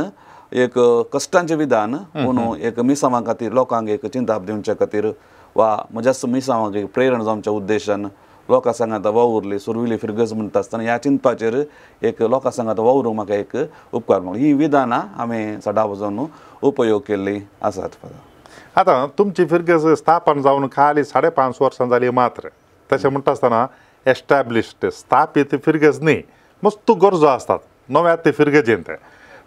एक कश्टांचें विधान पूण एक मिसांवां खातीर लोकांक एक चिंताप दिवच्या खातीर वा म्हज्या मिसांवांक एक प्रेरण जावच्या उद्देशान लोकां सांगाता वावुरली सुरविली फिरगज म्हणटा आसतना ह्या चिंतपाचेर एक लोकां सांगाता वावरूंक म्हाका एक उपकार मेळ्ळो. ही विधानां हांवें सदां जावन उपयोग केल्लीं आसात. आतां तुमची फिरगज स्थापन जावन खाली 5.5 वर्सां जाली मात्र तशें म्हणटा आसतना एस्टॅब्लिश्ड स्थापीत फिरगज न्ही मस्त गरजो आसतात नव्या ते फिरगजेंत.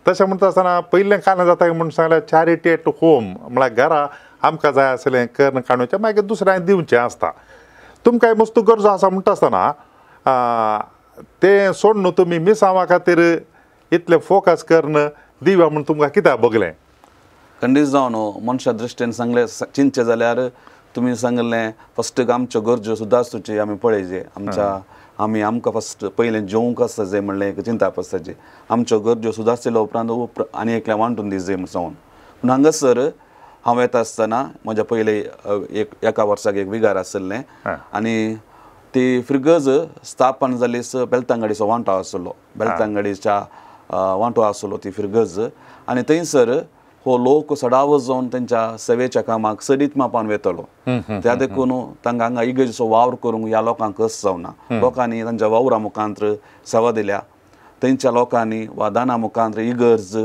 तशें म्हणटा आसतना पयलें कांय जाता म्हूण सांगल्यार चॅरिटी एट होम म्हळ्यार घरा आमकां जाय आसलें करून काडूचें मागीर दुसऱ्यांक दिवचें आसता. तुमकां मस्त गरजो आसा म्हणटा आसतना तें सोडून तुमी मिसांवा खातीर इतलें फोकस करून दिवया म्हूण तुमकां कित्याक बगलें? खंडीत जावन मनशा दृश्टीन सांगलें चिंतचें जाल्यार तुमी सांगलें फस्ट आमच्यो गरजो सुदारचो आमी पळयचे आमच्या आमी आमकां फस्ट पयलें जेवंक आसता जाय म्हणलें एक चिंताप आसता आमच्यो गरजो सुदारचेल्या उपरांत आनी एकल्या वांटून दी जाय म्हूण सांगून. पूण हांगासर हांव येता आसतना म्हज्या पयले एक एका वर्साक एक विगार आशिल्लें आनी ती फिरगज स्थापन जाली बेलतांगडीचो वांटो आसलो बेलतांगडीच्या वांटो आसलो ती फिरगज आनी थंयसर हो लोक सदांच जावन तेंच्या सेवेच्या कामाक सडीत मापान वेतलो. त्या देखून तांकां हांगा इगर्जेचो वावर करूंक ह्या लोकांक कस जावना. लोकांनी तांच्या वावरा मुखांत्र सेवा दिल्या थंयच्या लोकांनी वा दाना मुखांत्र इगर्ज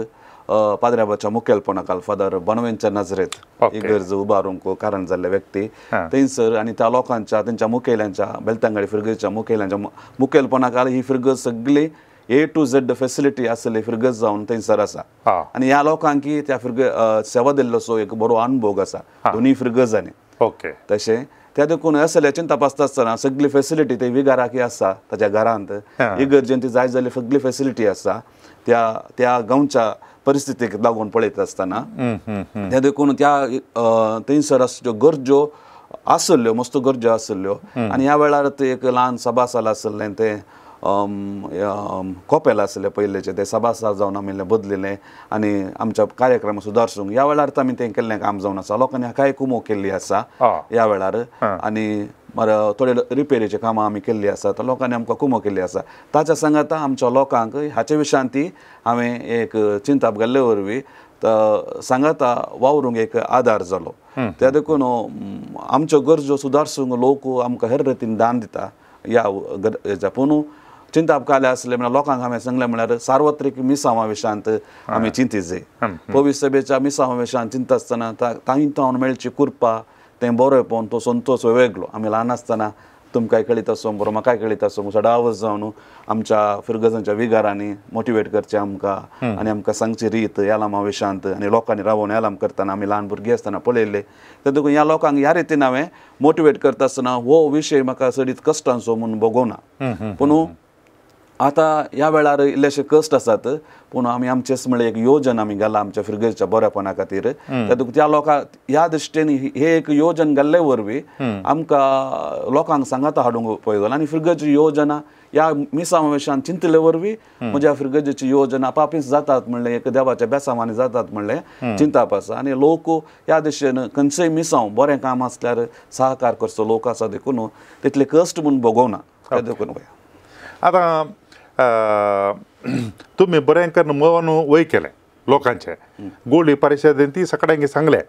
पाद्र्याबाच्या मुखेलपणाखाल फादर बनवेंच्या नजरेत इगर्ज उबारूंक कारण जाल्ले व्यक्ती थंयसर आनी त्या लोकांच्या तेंच्या मुखेल्यांच्या बेलतांगडी फिरगजच्या मुखेल्यांच्या मुखेलपणाखाल ही फिरगज सगळी ए टू झेड फेसिलिटी आसली फिरगज जावन थंयसर आसा. आनी ह्या लोकांक त्या फिरग सेवा दिल्लोसो एक बरो अनुभव आसा दोनूय फिरगजांनी. ओके तशें त्या देखून असल्या चिंता आसता आसतना सगळी फेसिलिटी ते विगाराकी आसा ताच्या घरांत इगर्जेन ती जाय जाल्ली सगळी फेसिलिटी आसा त्या त्या गांवच्या परिस्थितीक लागून पळयत आसतना त्या देखून त्या थंयसर ज्यो गरजो आसल्यो मस्त गरजो आसल्यो. आनी ह्या वेळार ते एक ल्हान सभासाल आसलें तें कोपेल आसलें पयलेचें तें सभासाल जावन आमी बदलिलें आनी आमच्या कार्यक्रम सुदारसूंक ह्या वेळार आमी तें केल्लें काम जावन आसा. लोकांनी हाकाय कुमो केल्ली आसा ह्या वेळार आनी थोडे रिपेरीचे कामां आमी केल्ली आसा तर लोकांनी आमकां कुमो केल्ली आसा. ताच्या सांगाता आमच्या लोकांक हाचे विशयान ती हांवें एक चिंताप घाल्ले वरवीं सांगाता वावरूंक एक आदार जालो. त्या देखून आमच्यो गरजो सुदारसूंक लोक आमकां हेर रितीन दान दिता ह्या हेच्या. पूण चिंताप काले आसले म्हळ्यार लोकांक हांवें सांगलें म्हळ्यार सार्वत्रीक मिसांवा विशयांत आमी चिंती जाय. पवित्र सभेच्या मिसांवा विशयांत चिंता आसतना तांकां मेळची कुरपा तें बरें पळोवन तो संतोश वेगळो. आमी ल्हान आसतना तुमकांय कळीत आसूं बरो म्हाकाय कळीत आसूं सदांच जावन आमच्या फिरगजांच्या विगारांनी मोटिवेट करचें आमकां आनी आमकां सांगची रीत यालामा विशयांत आनी लोकांनी रावोन यालाम करतना आमी ल्हान भुरगीं आसतना पळयल्ले. ते देखून ह्या लोकांक ह्या रितीन हांवें मोटिवेट करता आसतना हो विशय म्हाका चडीत कश्टांचो म्हूण भोगोना. पूण आतां ह्या वेळार इल्लेशे कश्ट आसात पूण आमी आमचेच म्हळ्यार एक योजन आमी घाला आमच्या फिरगेच्या बऱ्यापणा खातीर. त्या लोकांक ह्या दृश्टीन हे एक योजन घाल्ले वरवीं आमकां लोकांक सांगाता हाडूंक उपयोग जालो आनी फिरगेची योजना ह्या मिसांवा विशयान चिंतले वरवीं म्हज्या फिरगेची योजना आपापीच जातात म्हणलें एक देवाच्या बेसांवांनी जातात म्हणलें चिंताप आसा. आनी लोक ह्या दिशेन खंयचेय मिसांव बरें काम आसल्यार सहकार करचो लोक आसा देखून तितले कश्ट म्हूण भोगोना. देखून आतां तुमी बरें करून मन वय केलें लोकांचें गोळी परिशदेन ती सगळ्यांक सांगलें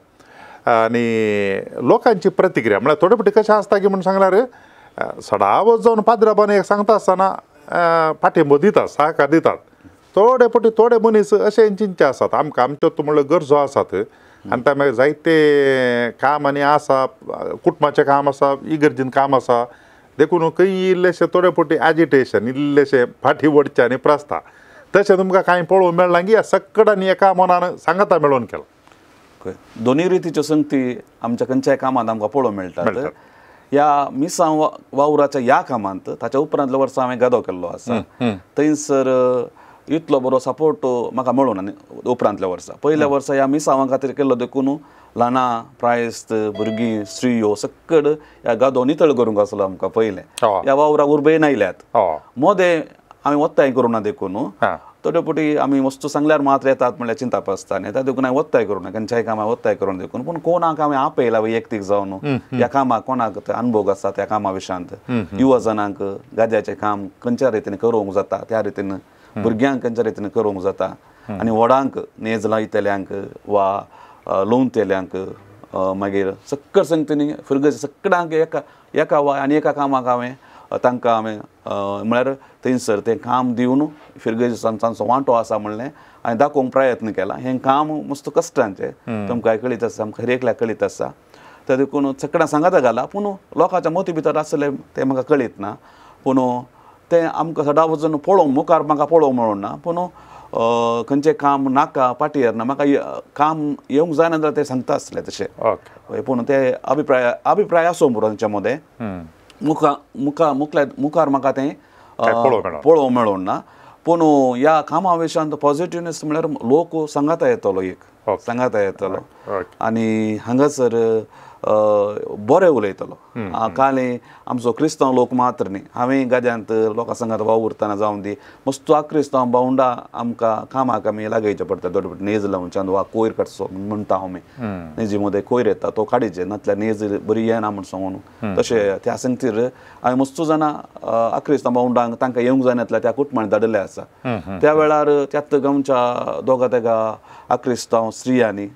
आनी लोकांची प्रतिक्रिया म्हळ्यार थोडे फावटी कशें आसता की म्हूण सांगल्यार सदांच जावन पाद्राबान एक सांगता आसतना पाठिंबो दितात सहकार दितात. थोडे फावटी थोडे मनीस अशें चिंतचे आसात आमकां आमच्यो म्हणल्यार गरजो आसात आनी त्या मागीर जायते काम आनी आसा कुटुंबाचें काम आसा इगर्जेन काम आसा देखून खंय इल्लेशें थोडे फावटी एजिटेशन इल्लेशें फाटी वडचें आनी प्रस्ता तशें तुमकां कांय पळोवंक मेळना की सगळ्यांनी एका मनान सांगाता मेळोवन केलां. दोनूय रितीच्यो संगती आमच्या खंयच्याय कामांत आमकां पळोवंक मेळटात. ह्या मिसांव वावराच्या ह्या कामांत ताच्या उपरांतल्या वर्सा हांवें गदो केल्लो आसा थंयसर इतलो बरो सपोर्ट म्हाका मेळूं ना उपरांतल्या वर्सा. पयल्या वर्सा ह्या मिसांवा खातीर केल्लो देखून ल्हानां प्रायस्त भुरगीं स्त्रियो सक्कड ह्या गादो नितळ करूंक आसलो आमकां पयलें ह्या वावराक उर्बेन आयल्यात मोदें आमी वत्ताय करूं ना देखून थोडे फावटी आमी वस्तू सांगल्यार मात्र येतात म्हणल्यार चिंताप आसता आनी त्या देखून हांवें वत्ताय करूं ना खंयच्याय कामाक वत्ताय करूं देखून. पूण कोणाक हांवें आपयला वैयक्तीक जावन ह्या कामाक कोणाक अनुभव आसा त्या कामा विशयांत युवा जणांक गाद्याचें काम खंयच्या रितीन करूंक जाता त्या रितीन भुरग्यांक खंयच्या रितीन करूंक जाता आनी व्हडांक नेज लायतल्यांक वा लोवतल्यांक मागीर सक्कड संगतींनी फिरगज सगळ्यांक एका एका वा आनी एका कामाक हांवें तांकां हांवें म्हळ्यार थंयसर तें काम दिवन फिरगज तांचो वांटो आसा म्हणलें हांवें दाखोवंक प्रयत्न केला. हें काम मस्त कश्टांचें तुमकां कळीत आसा आमकां हर एकल्याक कळीत आसा त्या देखून सगळ्यां सांगाता घाला. पूण लोकांच्या मोती भितर आसलें तें म्हाका कळीत ना पूण तें आमकां सदां वचून पळोवंक मुखार म्हाका पळोवंक मेळूंक ना. पूण खंयचें काम नाका पाटयेर ना म्हाका काम येवंक जायना जाल्यार ते सांगता आसले तशें पूण ते अभिप्राय अभिप्राय आसूं पुरो तांच्या मदें मुखा मुखल्या मुखार म्हाका तें पळोवंक मेळोंक ना पूण ह्या कामा विशयांत पॉझिटिवनेस म्हळ्यार लोक सांगाता येतलो एक सांगाता येतलो आनी हांगासर बरें उलयतलो काल आमचो क्रिस्तांव लोक मात्र न्ही हांवें गाद्यांत लोकां सांगात वावुरतना जावन दी मस्त क्रिस्तांव भावंडा आमकां कामाक आमी लागयचे पडटा दोड नेज लावच्यान वा कोयर काडचो म्हणटा हांव नेजी मदें कोयर येता तो काडीचे नातल्यार नेज बरी येना म्हण सांगून तशें त्या संगतीर हांवें मस्त जाणां क्रिस्तांव भावंडांक तांकां येवंक जायना त्या कुटुंबांनी धाडिल्लें आसा त्या वेळार त्याच गांवच्या दोगा तेगा क्रिस्तांव स्त्रियांनी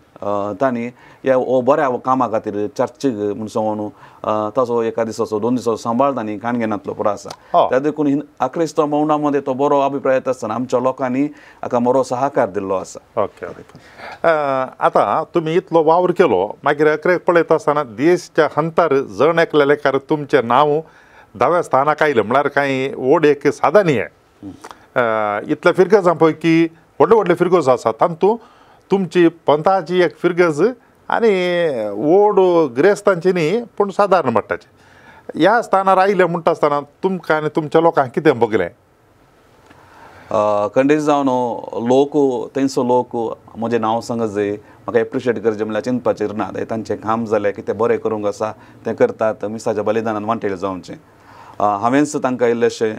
तांणी ह्या हो बऱ्या कामा खातीर चर्चीक म्हूण सांगून ताचो एका दिसाचो 2 दिसाचो सांबाळ तांणी काणगेनांतलो पुरो आसा त्या देखून क्रिस्तांव भावंडां मदें तो बरो अभिप्राय येता आसतना आमच्या लोकांनी हाका बरो सहकार दिल्लो आसा. ओके आतां तुमी इतलो वावर केलो मागीर अकरेक पळयता आसतना देशच्या हंतार जण एकल्या लेखार तुमचें नांव 10व्या स्थानाक आयलें म्हळ्यार कांय व्हड एक साधन हें इतल्या फिरगजां पळय की व्हडले व्हडले फिरगज आसा तातूंत तुमची पंथाची एक फिरगज आनी व्हड गिरेस्तांची न्ही पूण सादारण मट्टाची ह्या स्थानार आयले म्हणटा आसतना तुमकां आनी तुमच्या लोकांक कितें भोगलें? खंडीत जावन लोक थंयचो लोक म्हजें नांव सांगत जाय म्हाका एप्रिशिएट करचें म्हणल्यार चिंतपाचेर ना तांचें काम जालें कितें बरें करूंक आसा तें करतात मिसाच्या बलिदानान वांटेल जावचें हांवेंच तांकां इल्लेशें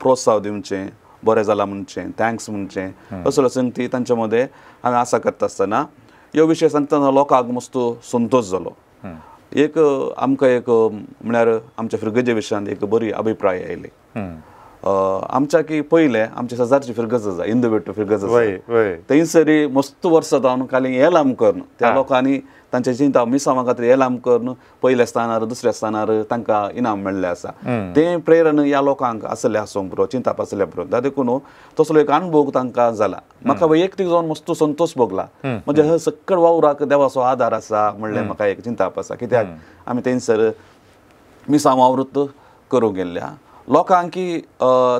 प्रोत्साहन दिवचें बरें जालां म्हणचें thanks म्हणचें असलो संगती तांचे मदें हांवें आसा करता आसतना ह्यो विशय सांगतना लोकांक मस्त संतोश जालो एक आमकां एक म्हळ्यार आमच्या फिरगजे विशयांत एक बरी अभिप्राय आयली. आमच्या की पयलें आमच्या शेजारची फिरगज आसा इंदू फिरगज आसा थंयसर मस्त वर्सां जावन खाली एलाम करून त्या लोकांनी तांचे चिंता मिसांवा खातीर एलाम करून पयल्या स्थानार दुसऱ्या स्थानार तांकां इनाम मेळ्ळें आसा तें प्रेरणा ह्या लोकांक आसलें आसूंक पुरो चिंताप आसलें पुरो देखून तसलो एक अनुभव तांकां जाला. म्हाका वैयक्तीक जावन मस्त संतोश भोगला म्हणजे ह सकळ वावराक देवाचो आदार आसा म्हणलें म्हाका एक चिंताप आसा कित्याक आमी थंयसर मिसांव आवृत्त करूंक गेल्ल्या लोकांकी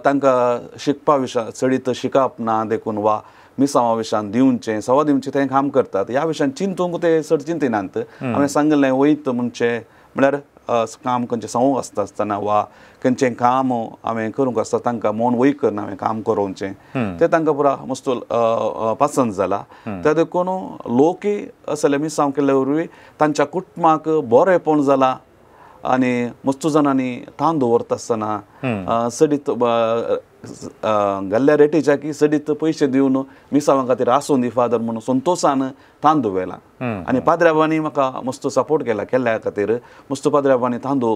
तांकां शिकपा विशयान चडीत शिकप ना देखून वा मिसांवा विशयान दिवचें सवा दिवचें तें काम करतात ह्या विशयान चिंतूंक ते चड चिंतिनात. हांवें सांगिल्लें वयत म्हणचें म्हळ्यार काम खंयचें सांगूंक आसता आसतना वा खंयचें काम हांवें करूंक आसता तांकां मन वय करून हांवें काम करोवचें तें तांकां पुरा मस्त पसंत जाला. त्या देखून लोकय असले मिसांव केल्ले वरवीं तांच्या कुटुंबाक बरेंपण जालां आनी मस्त जाणांनी तांदूळ दवरता आसतना सडीत घाल्ल्या रेटीच्या की सडीत पयशे दिवन मिसांवा खातीर आसूं दी फादर म्हणून संतोशान तांदूळ व्हेला आनी पाद्र्याबांनी म्हाका मस्त सपोर्ट केला केल्ल्या खातीर मस्त पाद्र्याबांनी तांदूळ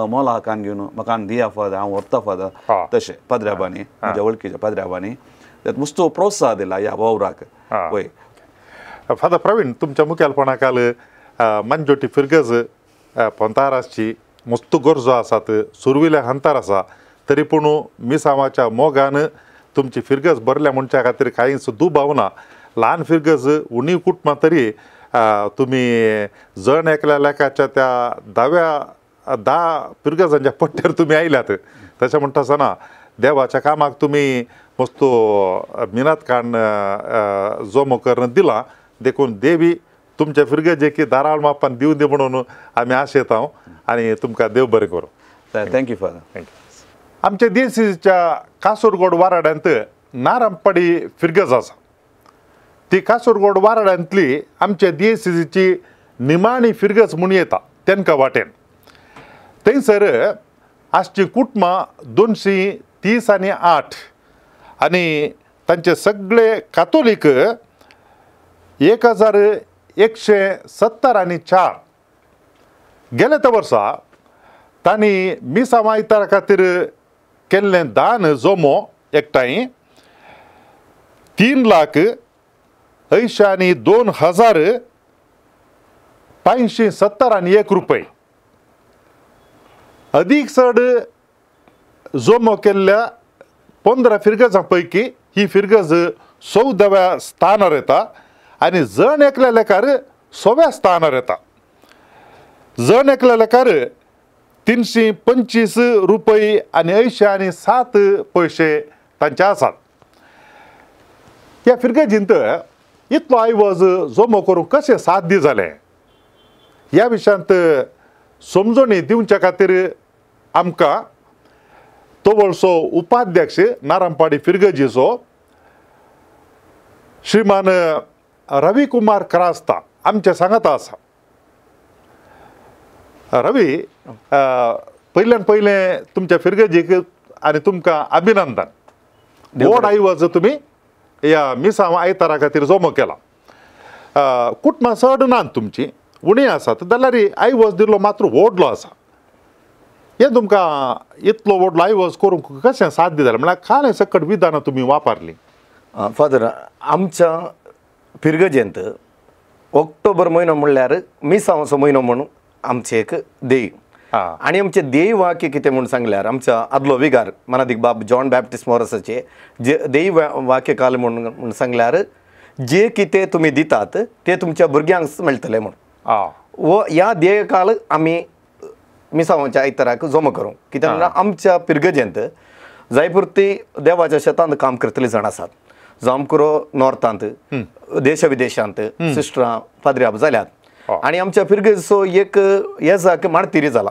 मोलाकान घेवन म्हाका दिया फादर हांव व्हरता फादर तशें पाद्र्याबांनी म्हज्या वळखीच्या पाद्र्याबांनी मस्त प्रोत्साह दिला ह्या वावराक. वय फादर प्रवीण तुमच्या मुखेलपणा खाल मंजोटी फिरगज पंथार आसची मस्त गरजो आसात सुरविल्या हंतार आसा तरी पूण मिसांवाच्या मोगान तुमची फिरगज भरल्या म्हणच्या खातीर कांयच दुबाव ना. ल्हान फिरगज उणी कुटुंबां तरी तुमी जण एकल्या लेखाच्या त्या 10 फिरगजांच्या पट्ट्यार तुमी आयल्यात तशें म्हणटा आसतना देवाच्या कामाक तुमी मस्त मिनात काडून जमो करून दिला देखून देवी तुमच्या फिरगजेक धाराळ मापान दिवन दी म्हणून आमी आशेता आनी तुमकां देव बरें करूं. Thank you father. Thank you. आमच्या देसीच्या कासरगोड वाराड्यांत नारंपाडी फिरगज आसा ती कासरगोड वाराड्यांतली आमच्या देसीची निमाणी फिरगज म्हूण येता तेंका वाटेन थंयसर आसची कुटुंबां 230 आनी 8 आनी तांचे सगळे कातोलीक 1170 आनी 4. गेल्या त्या वर्सा तांणी मिसांव आयतारा खातीर केल्लें दान जमो एकठांय 3,82,571 रुपये अदीक चड जमो केल्ल्या 15 फिरगजां पैकी ही फिरगज 14व्या स्थानार येता आनी जण एकल्या लेखार 6व्या स्थानार येता. जण एकल्या लेखार 325 रुपये आनी 80 आनी 7 पयशे तांचे आसात. ह्या फिरगजींत इतलो आयवज जमो करूंक कशें साध्य जालें ह्या विशयांत समजणी दिवच्या खातीर आमकां तवळसो उपाध्यक्ष नारामपाडी फिरगजीचो श्रीमान रवी कुमार क्रास्ता आमच्या सांगाता आसा. रवी, पयल्यान पयलें तुमच्या फिरगजीक आनी तुमकां अभिनंदन. व्हड आयवज तुमी ह्या मिसांव आयतारा खातीर जमो केला. कुटुंबां चड ना तुमची, उणी आसात जाल्यार आयवज दिल्लो मात्र व्हडलो आसा. हें तुमकां इतलो व्हडलो आयवज करूंक कशें साध्य जालें, म्हळ्यार कांय सकट विधानां तुमी वापरलीं? फादर, आमच्या फिरगजेंत ऑक्टोबर म्हयनो म्हणल्यार मिसांवाचो म्हयनो म्हणून आमचें एक देव आनी आमचें देव वाक्य कितें म्हूण सांगल्यार आमच्या आदलो विगार मनादीक बाब जॉन बॅप्टिस्ट मोरसाचे जे देव वाक्य काल म्हूण सांगल्यार जे कितें तुमी दितात ते तुमच्या भुरग्यांक मेळटलें म्हूण. वो ह्या ध्येय काल आमी मिसांवाच्या आयताराक जमा करूं कित्याक म्हणल्यार आमच्या पिरगजेंत जायपुरती देवाच्या शेतांत काम करतले जाण आसात. जामकुरो नॉर्थांत, देश विदेशांत सिस्टरां पाद्र्याब जाल्यात आनी आमच्या फिरगेजो एक येजाक मार्तिरी जाला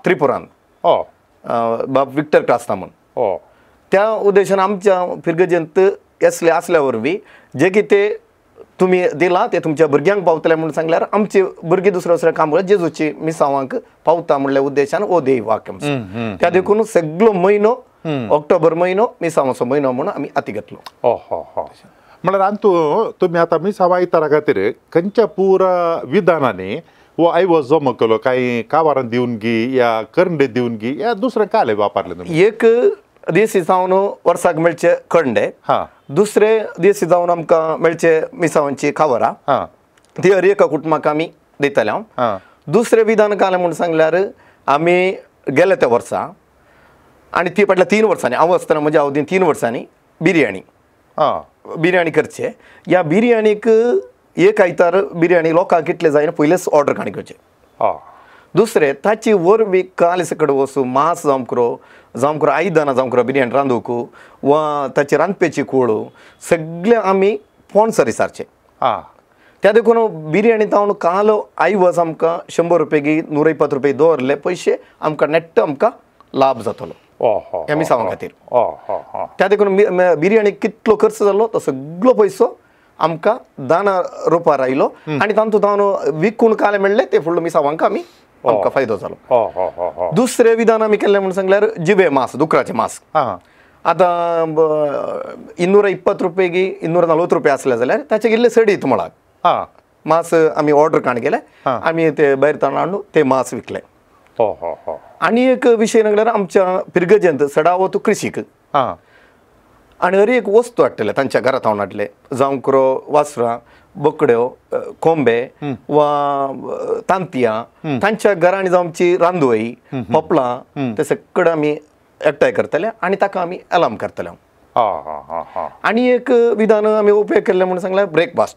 त्रिपुरान बाब विक्टर क्रास्ता म्हूण. त्या उद्देशान आमच्या फिरगजेंत येसले आसल्या वरवीं जे कितें तुमी दिलां तें तुमच्या भुरग्यांक पावतलें म्हूण सांगल्यार आमची भुरगीं दुसऱ्या दुसऱ्या काम जेजूची मिसांवांक पावता म्हणल्या उद्देशान हो देव वाक्य. त्या देखून सगळो म्हयनो ऑक्टोबर म्हयनो मिसांवाचो म्हयनो म्हणून आमी हाती घेतलो. म्हळ्यार आंतू तुमी आतां मिसांव आयतारा खातीर खंयच्या पुरा विधानांनी हो आयवज जमो केलो? कांय कावारां दिवन गी या करंडे दिवन गी या दुसरें काले वापरले तुमी? एक देसी जावन वर्साक मेळचे कंडे, दुसरे देसी जावन आमकां मेळचे मिसांवांची कावरां, ती हर एका कुटुंबाक आमी दितले हांव. दुसरें विधान कालें म्हूण सांगल्यार आमी गेले त्या वर्सा आनी ती फाटल्या 3 वर्सांनी हांव आसतना म्हज्या अवधीन 3 वर्सांनी बिरयाणी बिरयाणी करचे. ह्या बिरयाणीक एक आयतार बिरयाणी लोकांक कितले जायना पयलेच ऑर्डर काणी घेवचे. दुसरें ताची वरवीं काल सकट वचूं मांस जावंकरो जावंकरो आयदनां जावंकरो बिरयाणी रांदूंक वा ताची रांदपेची कूळ सगळें आमी स्पॉन्सर विचारचें. त्या देखून बिरयाणी तावन काल आयवज आमकां 100 रुपये 120 रुपये दवरले पयशे आमकां नेट्ट आमकां लाभ जातलो ह्या मिसांवा खातीर. त्या देखून बिरयाणी कितलो खर्च जालो तो सगळो पयसो आमकां दाना रुपार आयलो आनी तातूंत तावन विकून काले मेळ्ळे ते फुडलो मिसांवांक आमी आमकां फायदो जालो. दुसरें विधान आमी केल्लें म्हूण सांगल्यार जिवे मांस, दुकराचें मांस. आतां 220 रुपये 240 रुपये आसले जाल्यार ताचे इल्ले चडीत म्हळाक मांस आमी ऑर्डर काण केले, आमी ते भायर ताण हाडून ते मांस विकले. आनी एक विशय म्हणल्यार आमच्या फिरगजेंत सडावत कृशीक आनी हर एक वस्तू हाडटले तांच्या घरांत हाडून हाडले, जावंकरो वासरां, बोकड्यो, कोंबे वा तांतयां तांच्या घरांनी जावं आमची रांदोळी, पपलां ते सगळें आमी एकठांय करतले आनी ताका आमी एलार्म करतले. आनी एक विधान आमी उपयोग केल्लें म्हूण सांगल्यार ब्रेकफास्ट.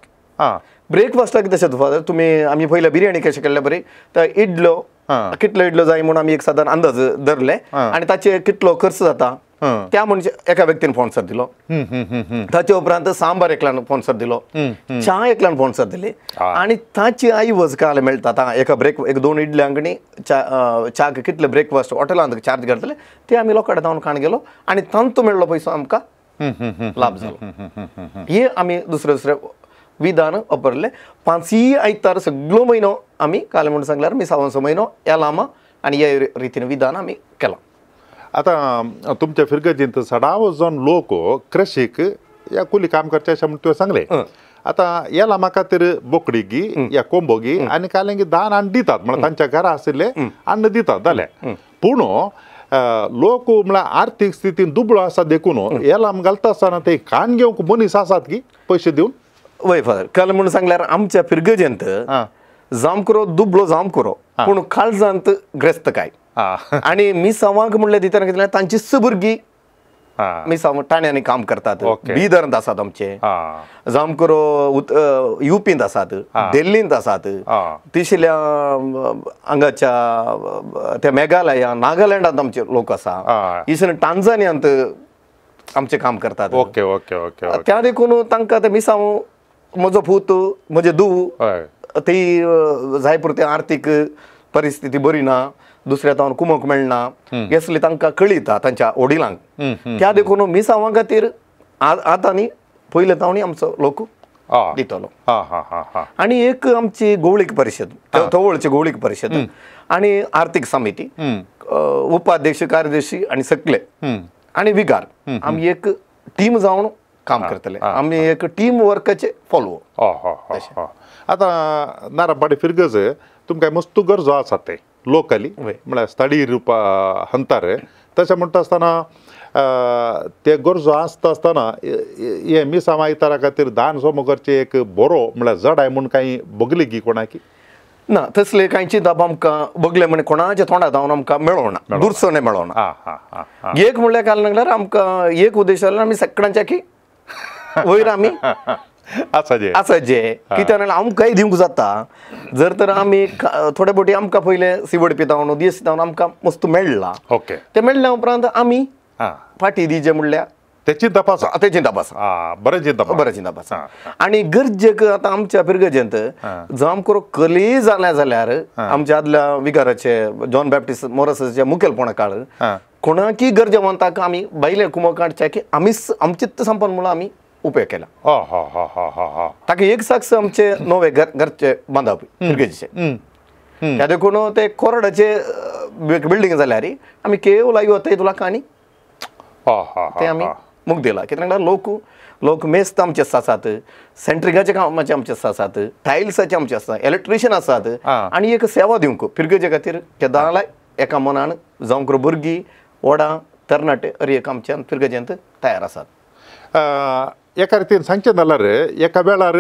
ब्रेकफास्टाक तशें फादर तुमी आमी पयले बिरयाणी कशें केल्ले बरी तर इडलो कितलो इडलो जाय म्हूण आमी एक सादारण अंदाज धरले आनी ताचे कितलो खर्च जाता त्या म्हणजे एका व्यक्तीन स्पॉन्सर दिलो. ताचे उपरांत सांबार एकल्यान स्पॉन्सर दिलो, च्या एकल्यान स्पॉन्सर दिली आनी ताची आयवज काल मेळटा आतां एका ब्रेक एक 2 इडल्यांक आनी च्याक कितले ब्रेकफास्ट हॉटेलांत चार्ज करतले ते आमी लोकां कडेन खाण गेलो आनी तांचो मेळ्ळो पयसो आमकां लाभ जालो. हे आमी दुसरे दुसरे विधान वापरले. 5 आयतार सगळो म्हयनो आमी काल म्हूण सांगल्यार मिसांवाचो म्हयनो एलामा आनी हे रितीन विधान आमी केलां. आतां तुमच्या फिरगजींत सडाव जावन लोक कृशीक या कुली काम करचे अशें म्हूण तुवें सांगलें. आतां येलामा खातीर बोकडी गी या कोंबो गी आनी कालेंगी दान हाडून दितात, म्हळ्यार तांच्या घरा आशिल्ले अन्न दितात जालें. पूण लोक म्हळ्यार आर्थीक स्थितीन दुबळो आसा देखून येलाम घालता आसतना ते कान घेवंक मनीस आसात की पयशे दिवन? वय फादर, काल म्हूण सांगल्यार आमच्या फिरगजेंत जामकुरो दुबळो जामकुरो पूण काळजांत ग्रेस्त काय आनी मिसांवांक म्हणल्यार दितना कितें तांचीच भुरगीं मिसांव ठाण्यांनी काम करतात, बिदरांत आसात आमचे, जामकुरो युपींत आसात, दिल्लींत आसात, तिशिल्या हांगाच्या त्या मेघालया नागालँडांत आमचे लोक आसा, इसन टांझानियांत आमचें काम करतात. ओके ओके ओके त्या देखून तांकां ते मिसांव म्हजो पूत म्हजे धूव ती जाय पुरती आर्थीक परिस्थिती बरी ना, दुसऱ्या तावन कुमक मेळना येसली तांकां कळयता तांच्या वडिलांक. त्या देखून मिसांवा खातीर आतां न्ही पयले तावणी आमचो लोक दितलो. आनी एक आमची गोवळीक परिशद, तवळची गोवळीक परिशद आनी आर्थीक समिती, उपाध्यक्ष कार्यदर्शी आनी सगळे आनी विगार आमी एक टीम जावन काम करतले. आमी एक टीम वर्काचे फॉलो. आतां नारापाडी फिरगज तुमकां मस्त गरजो आसा ते लोकली म्हळ्यार स्थळीय रुपा हंतार. तशें म्हणटा आसतना ते गरजो आसता आसतना हे मिसांव आयतारा खातीर दान जमो करचें एक बरो म्हळ्यार जडाय म्हूण कांय बगली गी कोणाकी ना तसले कांय चिंतप आमकां बगले म्हण कोणाच्या तोंडा जावन आमकां मेळोना, दुरसोने मेळोना. एक म्हणल्यार काल लागल्यार आमकां एक उद्देश जाल्यार आमी सगळ्यांच्या की वयर आमी आसा जे कित्याक आमकांय दिवंक जाता. जर तर आमी थोडे बोटी आमकां पयले सिवड पितावन दीस जावन आमकां वस्तू मेळ्ळा, ते मेळ्ळ्या उपरांत आमी फाटी दिजे म्हणल्यार ते चिंतप आसा, ते चिंतप आसा, बरें चिंतप, बरें चिंतप आसा. आनी गरजेक आतां आमच्या फिरगजेंत जावं करो कली जाल्या जाल्यार आमच्या आदल्या विगाराचे जॉन बॅप्टिस्ट मोरसाचे मुखेलपणा काळ कोणाकी गरजेवंताक आमी भायले कुमक हाडचे की आमीच आमचेच संपन्न म्हणून आमी उपयोग केला. ताका एक साक्ष आमचे नवे घरचे बांदप फिरगजेचे, त्या देखून ते कोरडाचे बिल्डींग जाल्यार आमी केवल ऐवत्तैದು लाखांनी ते आमी मुख दिला. कित्याक लोक लोक मेस्त आमचे आसात, सेंट्रिगाचे कामाचे आमचे आसात, टायल्साचे आमचे आसा, इलेक्ट्रिशियन आसात आनी एक सेवा दिवंक फिरगजे खातीर केदाळाय एका मनान जावंक भुरगीं व्हडां तरणाटे हर एक आमच्या फिरगजेंत तयार आसात. एका रितीन सांगचें जाल्यार एका वेळार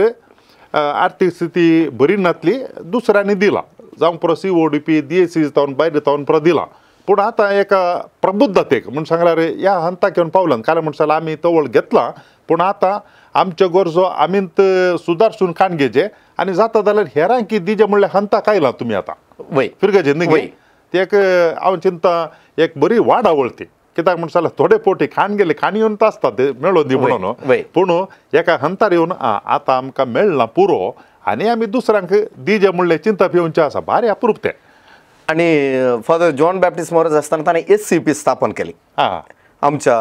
आर्थीक स्थिती बरी नासली दुसऱ्यांनी दिला, जावं पुरो C O D P D S C जावन भायर जावन पुरो दिला. पूण आतां एका प्रबुद्धतेक म्हूण सांगल्यार ह्या हंताक येवन पावल्यान कारण म्हण सांगल्यार आमी तवळ घेतला पूण आतां आमच्यो गरजो आमीत सुदारसून काण घेवचे आनी जाता जाल्यार हेरांकी दिजे म्हणल्यार हंताक आयला तुमी आतां वय फिरगजे न्ही. ती एक हांव चिंता एक बरी वाडावळ ती, कित्याक म्हण सांगल्यार थोडे पोटी खाण गेले खाण येवन आसता ते मेळोन दी म्हणून, पूण एका हंतार येवन आतां आमकां मेळना पुरो आनी आमी दुसऱ्यांक दिजे म्हणलें चिंतप येवचें आसा, भारी अप्रूप तें. आनी फादर जॉन बॅप्टिस्ट मोरज आसतना ताणें एस सी पी स्थापन केली आमच्या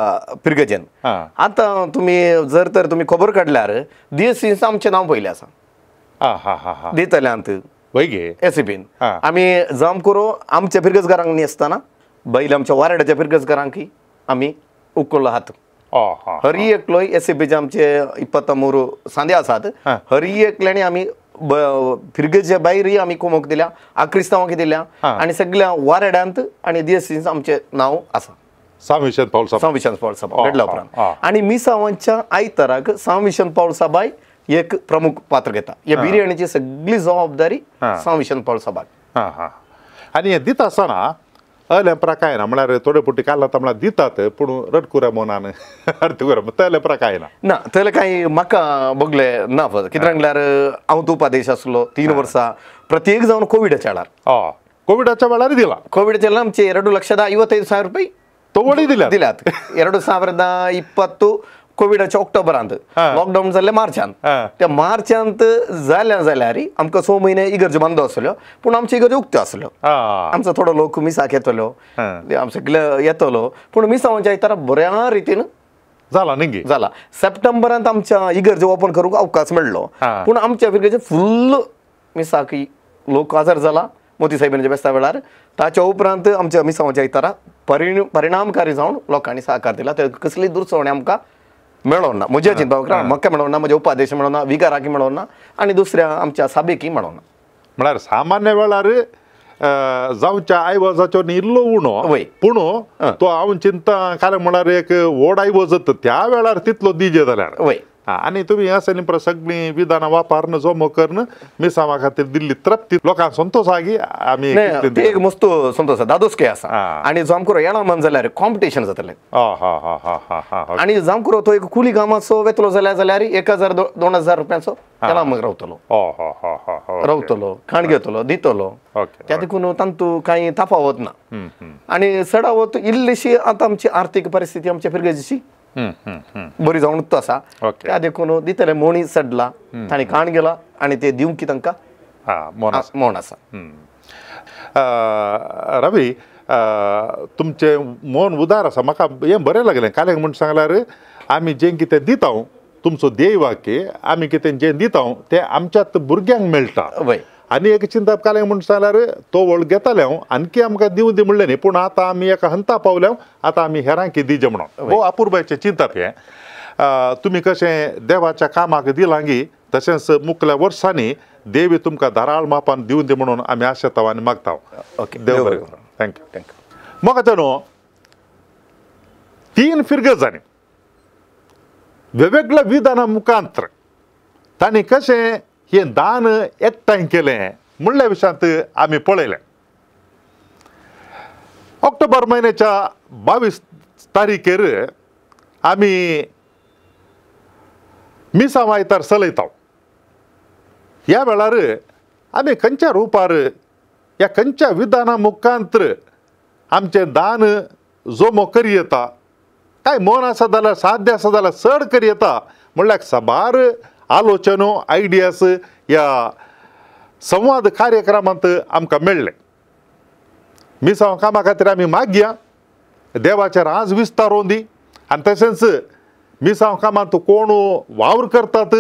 फिरगजेन. आतां तुमी जर तर तुमी खबर काडल्यार डी एस सी आमचें नांव पयलें आसा दितल्यांत एस सी पीन. आमी जाम करो आमच्या फिरगजकारांक न्ही आसतना बैल आमच्या वाराड्याच्या फिरगजकारांक आमी उखल्लो हात. हरी एकलो एस सी पीचे आमचे 23 सांदे आसात, हरी एकल्यानी आमी फिरगेच्या भायरय आमी कोमोक दिल्या, आक्रिस्तांवाक दिल्या आनी सगळ्या वाराड्यांत आनी डी एस सीन आमचें नांव आसा. सांविशन पावल सभा, सांविशन पावल सभा घडल्या उपरांत आनी मिसावांच्या आयताराक सांविशन पावल सभाय एक प्रमुख पात्र घेता. ह्या बिर्याणीची सगळी जबाबदारी सांविशन पावल सभाक. आनी हें दिता आसतना अलेंपरा काय ना म्हळ्यार थोडे पुटी काल आतां म्हळ्यार दितात पूण रडकुऱ्या मनान अर्दकुऱ्या तलेपरा काय ना ना तले कांय म्हाका बगले ना. कित्याक म्हणल्यार हांव तूं उपाध्यक्ष आसलो 3 वर्सां प्रत्येक जावन कोविडाच्या वेळार, कोविडाच्या वेळार दिला, कोविडाच्या वेळार आमचे 2,55,000 रुपये तोवळी दिल्या दिल्यात. 2020 कोविडाच्या ऑक्टोबरांत, लॉकडावन जाल्लें मार्चांत, त्या मार्चांत जाल्या जाल्यार आमकां 6 म्हयने इगर्ज बंद आसल्यो पूण आमच्यो इगर्ज्यो उक्त्यो आसल्यो. आमचो थोडो लोक मिसाक येतलो, सगळे येतलो, पूण मिसावांच्या आयतारा बऱ्या रितीन जाला न्ही जाला. सप्टेंबरांत आमच्या इगर्ज ओपन करूंक अवकाश मेळ्ळो पूण आमच्या फिरगेचे फुल्ल मिसाक लोक आजार जाला मोती साहेबांच्या बेस्ता वेळार. ताच्या उपरांत आमच्या मिसावांच्या आयतारा परिणामकारी जावन लोकांनी सहकार दिला. ते कसली दुरसवणी आमकां मेळोना, म्हज्या चिंतपाक म्हाका मेळोना, म्हज्या उपाध्यक्ष मेळोना, विगाराकी मेळोना आनी दुसऱ्या आमच्या साबेकी मेळोना. म्हळ्यार सामान्य वेळार जावच्या आयवजाचो इल्लो उणो पूण तो हांव चिंता कारण म्हळ्यार एक व्हड आयवज त्या वेळार तितलो दिजे जाल्यार वय. आनी तुमी असें सगळीं विधानां वापरून जमो करून मिसांवा खातीर दिल्ली तृप्ती लोकांक संतोश आगी आमी एक मस्त संतोश दादोसके आसा. आनी जामकुरो येणा मन जाल्यार कॉम्पिटिशन जातलें आनी जामकुरो तो एक कुली कामाचो वेतलो जाल्यार जाल्यार 1000 2000 रुपयांचो येणा रावतलो रावतलो खाण घेतलो दितलो. त्या देखून तांतू कांय तफावत ना आनी चडावत इल्लीशी आतां आमची आर्थीक परिस्थिती आमच्या फिरगेजीची बरी जावनूच आसा. त्या देखून दितले मोणी चडला तांणी काण गेला आनी ते दिवंक तांकां मोण आसा. रवी तुमचें मन उदार आसा, म्हाका हें बरें लागलें. काल्याक म्हूण सांगल्यार आमी जें कितें दिता तुमचो ध्येय वाक्य आमी कितें जें दिता तें आमच्यात भुरग्यांक मेळटा. आनी एक चिंतप काल्याक म्हूण सांगल्यार तो वळ घेताले हांव आणखी आमकां दिवं दी म्हणलें न्ही, पूण आतां आमी एका हंता पावल्या, आतां आमी हेरांकी दिजे म्हणून हो अपुरबायचें चिंतप हें. तुमी कशें देवाच्या कामाक दिलांगी तशेंच मुखल्या वर्सांनी देवी तुमकां धाराळ मापान दिवन दी म्हणून आमी आशेता आनी मागता. ओके, देव बरें करूं. Thank you. Thank you. म्हाका न्हू 3 फिरगजांनी वेगवेगळ्या विधानां मुखांतर तांणी कशें हें दान एकठांय केलें म्हणल्या विशयांत आमी पळयलें. ऑक्टोबर म्हयन्याच्या 22 तारखेर आमी मिसां आयतार चलयता. ह्या वेळार आमी खंयच्या रुपार ह्या खंयच्या विधानां मुखांतर आमचें दान जमो करी येता, काय मन आसा जाल्यार साध्य आसा जाल्यार चड करी येता म्हणल्यार साबार आलोचनो आयडियास ह्या संवाद कार्यक्रमांत आमकां मेळ्ळे. मिसांव कामा खातीर आमी मागया देवाचेर आज विस्तारोवन दी आनी तशेंच मिसांव कामांत कोण वावर करतात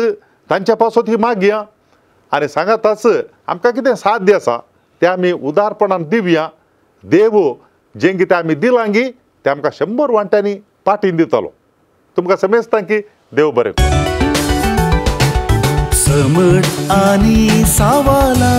तांच्या पासत ही मागया आनी सांगाताच आमकां कितें साध्य आसा तें आमी उदारपणान दिवया. देव जें कितें आमी दिलांगी तें आमकां 100 वांट्यांनी पाटीन दितलो. तुमकां समजता की देव बरें करूं. समट आनी सावाला.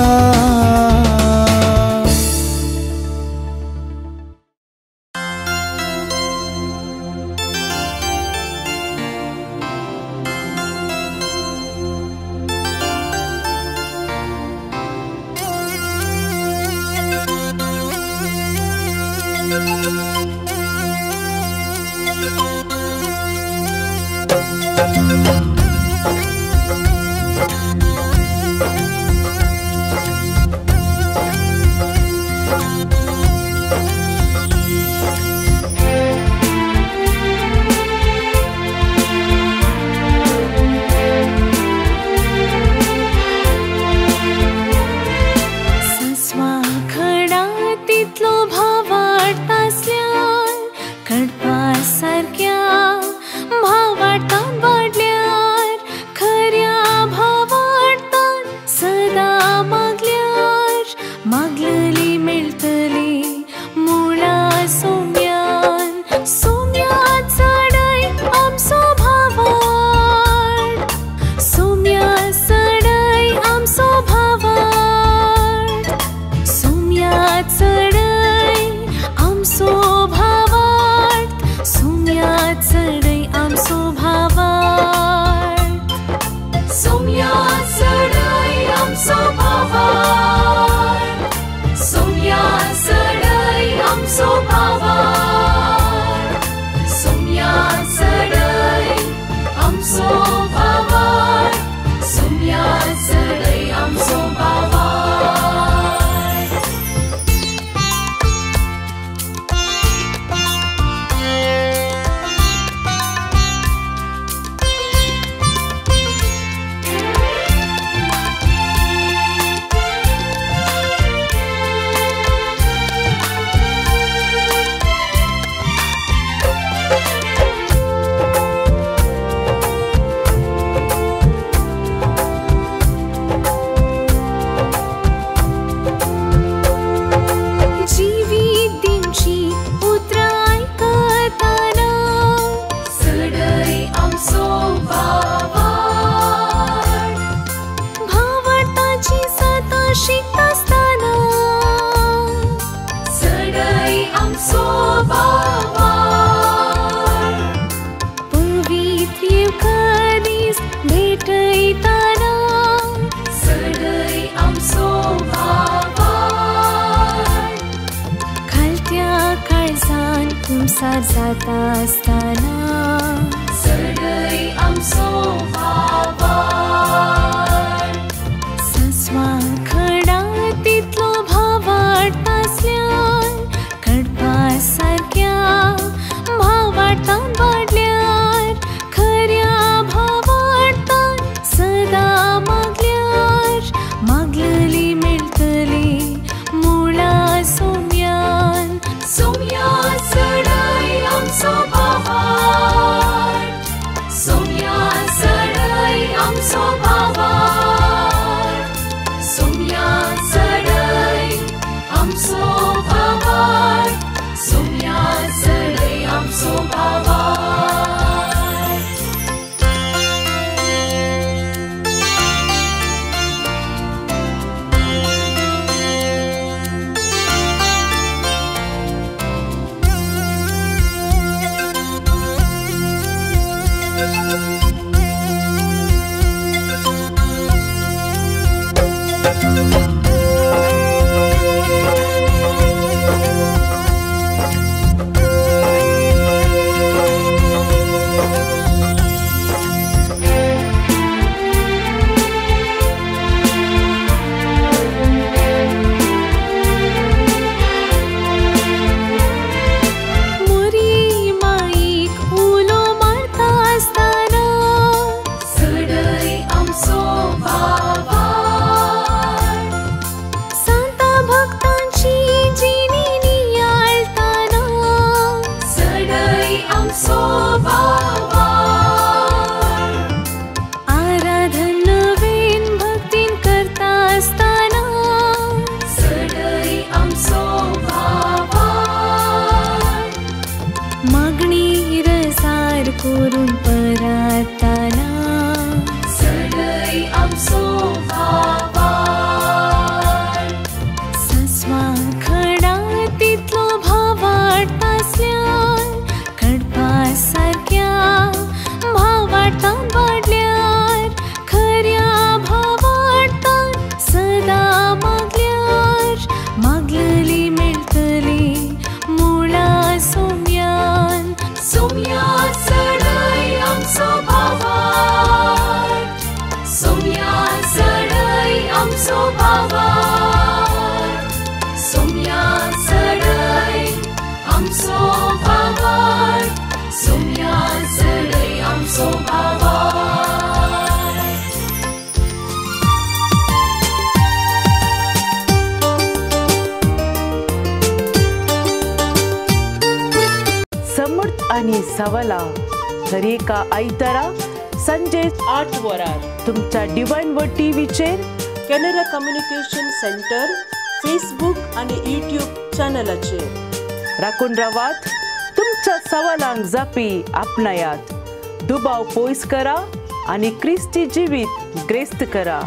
सारक्या भावार्तान वाडल्यार. आमचो भावार्थ, सोम्या चडय आमचो भावार्थ. समर्थ आनी सवला दरेका आयतारा संजे 8 वरार तुमच्या डिवायन वर्ड टीव्हीचेर, कॅनरा कम्युनिकेशन सेंटर फेसबुक आनी यूट्यूब चॅनलाचेर. राखून रावात, तुमच्या सवालांक जापी आपणायात, दुबाव पयस करा आनी क्रिस्ती जिवीत ग्रेस्त करा.